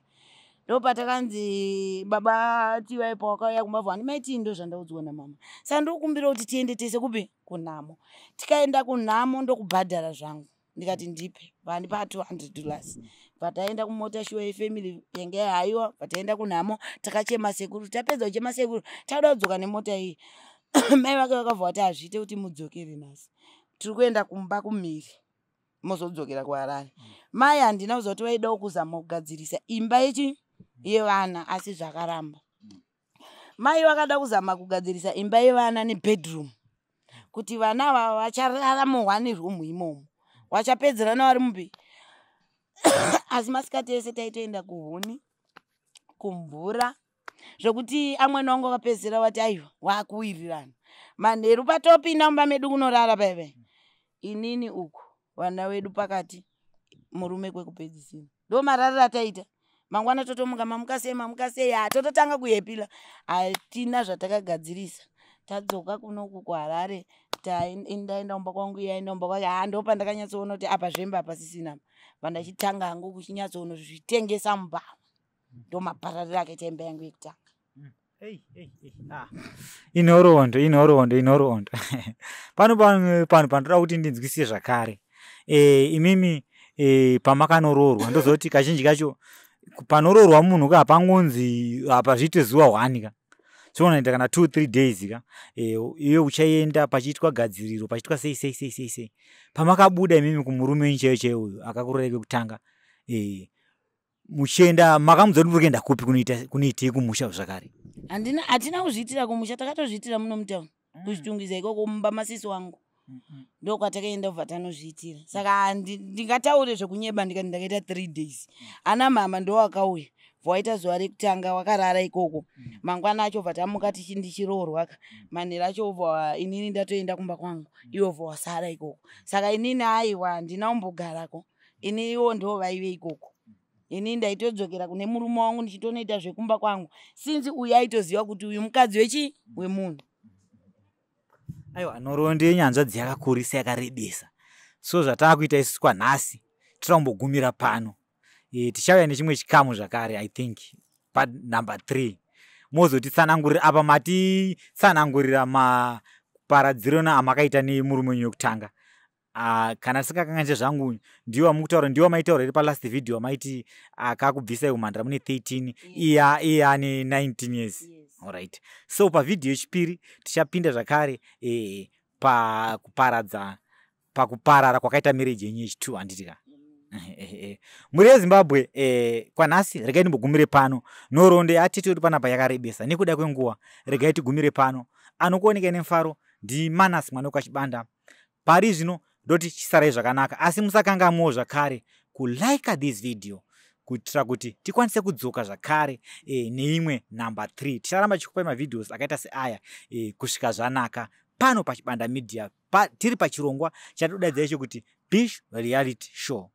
S3: Ndopatakanzi baba tivai pawakauya kumba, handimaiti ndo zvandaudzwa namama, saka ndokumbira kuti tiende tese kupi, kunhamo. Tikaenda kunhamo, ndokubhadhara zvangu. Ndikati ndipe, vandipa $200. Pataenda kumota shuwa yefamily yange haiwa. Pataenda kunhamo, takachema sekuru. Tapedza kuchema sekuru, takuda kudzoka nemota iyi, mai vake vakabva vati hazviite kuti mudzokere nhasi, tiri kuenda kumba kumhiri, mozodzokera kuHarare. Mai handina kuziva kuti vaidawo kuzama kugadzirisa imba yechi yevana, asi zvakaramba. Mai vakada kuzama kugadzirisa imba yevana nebedroom, kuti vana ava vacharara muone room imomo, vachapedzerana vari mupi. Asi masikati ese taitoenda kuhuni, kumvura, zvokuti amweni wangu vakapedzisira vati aiwa, wakuwirirana. Manheru patopinda mumba medu kunorara paipai, inini uku, vana vedu pakati, murume kwekupedzisira. Ndo marariro ataita. Mangwana totomuka, mamuka sei, mamuka sei, ha, tototanga kuhepila. Hatina zvatakagadzirisa. Tadzoka kunoku kuHarare, ndaenda kumba kwangu, iye aenda kumba kwake. Ha, ndo pandakanyatsoona kuti apa zvemba hapasisina. Pandachitanga hangu kuchinyatsoona zvitengesa mubhawa, ndo maparariro akaita imba yangu yekutanga.
S1: Ah. Inhoroondo, inhoroondo, inhoroondo. Pano pano pandoda kuti ndinzwisise zvakare. Imimi pamakanoroorwa, ndozoti kazhinji kacho panoroorwa munhu ka, hapangonzi apa zviite zuva 1 ka, tinoita kana 2 3 days ka. Iwe uchaenda pachiitwa gadziriro, pachiitwa sei sei sei sei sei. Pamakabuda imimi kumurume wenyu chaiyo chaiyo uyu akakurorai kwekutanga, muchienda, makamudza kuti muri kuenda kupi, kunoitei kumusha zvakare?
S3: Handina, hatina kuzviitira kumusha, takatozviitira muno mutauni, kuChitungwiza ikoko, mumba masisi wangu. Ndokwatakaenda kubva tanozviitira. Saka ndingataure zvekunyeba ndikati ndakaita 3 days. Ana mama ndowakauya, bva zuva rekutanga wakarara ikoko. Mangwana acho bva tamuka ndichiroorwa ka. Manheru acho bva inini ndatoenda kumba kwangu, iwo bva wasara ikoko. Saka inini aiwa, handina kumbogarako ini, iwo ndo vaive ikoko. Ini ndaitodzokera kune murume wangu ndichitonoita zvekumba kwangu, sinzi uyu aitoziva kuti uyu mukadzi wechi wemunhu.
S1: Aiwa, nhoroondo yenyanzvadzi yakakurisa, yakarebesa. So zvataakuita isusu kwanhasi, tinombogumira pano. Tichauya nechimwe chikamu zvakare, I think panumber 3, mozotitsanangurira. Apa matitsanangurira maparadzirano amakaita nemurume wenyu wekutanga. Kana tisingakanganise zvangu, ndiwo amukutaura, ndiwo amaitaura iri palast video, amaiti akakubvisai kumhandara mune 13, iye ane 19 years.
S3: Yes.
S1: Alright, so pavhidhiyo yechipiri tichapinda zvakare pakuparadza, pakuparara kwakaita marriage yenyu yechi2, handiti ka? Mhuri yeZimbabwe, kwanhasi regai ndimbogumire pano. Nhoroondo yatete wedu panapa yakarebesa. Nekuda kwenguva, regai tigumire pano. Anokuonekai nemufaro ndiManas mwana wekwaChibanda. Pari zvino ndoti chisarai zvakanaka, asi musakangamwawo zvakare kulike this video. Kuitira kuti tikwanise kudzoka zvakare neimwe number 3. Ticharamba tichikupai mavideos akaita seaya kusvika zvanaka pano paChibanda Media. Tiri pachirongwa chatodaidzai chekuti Bish Reality Show.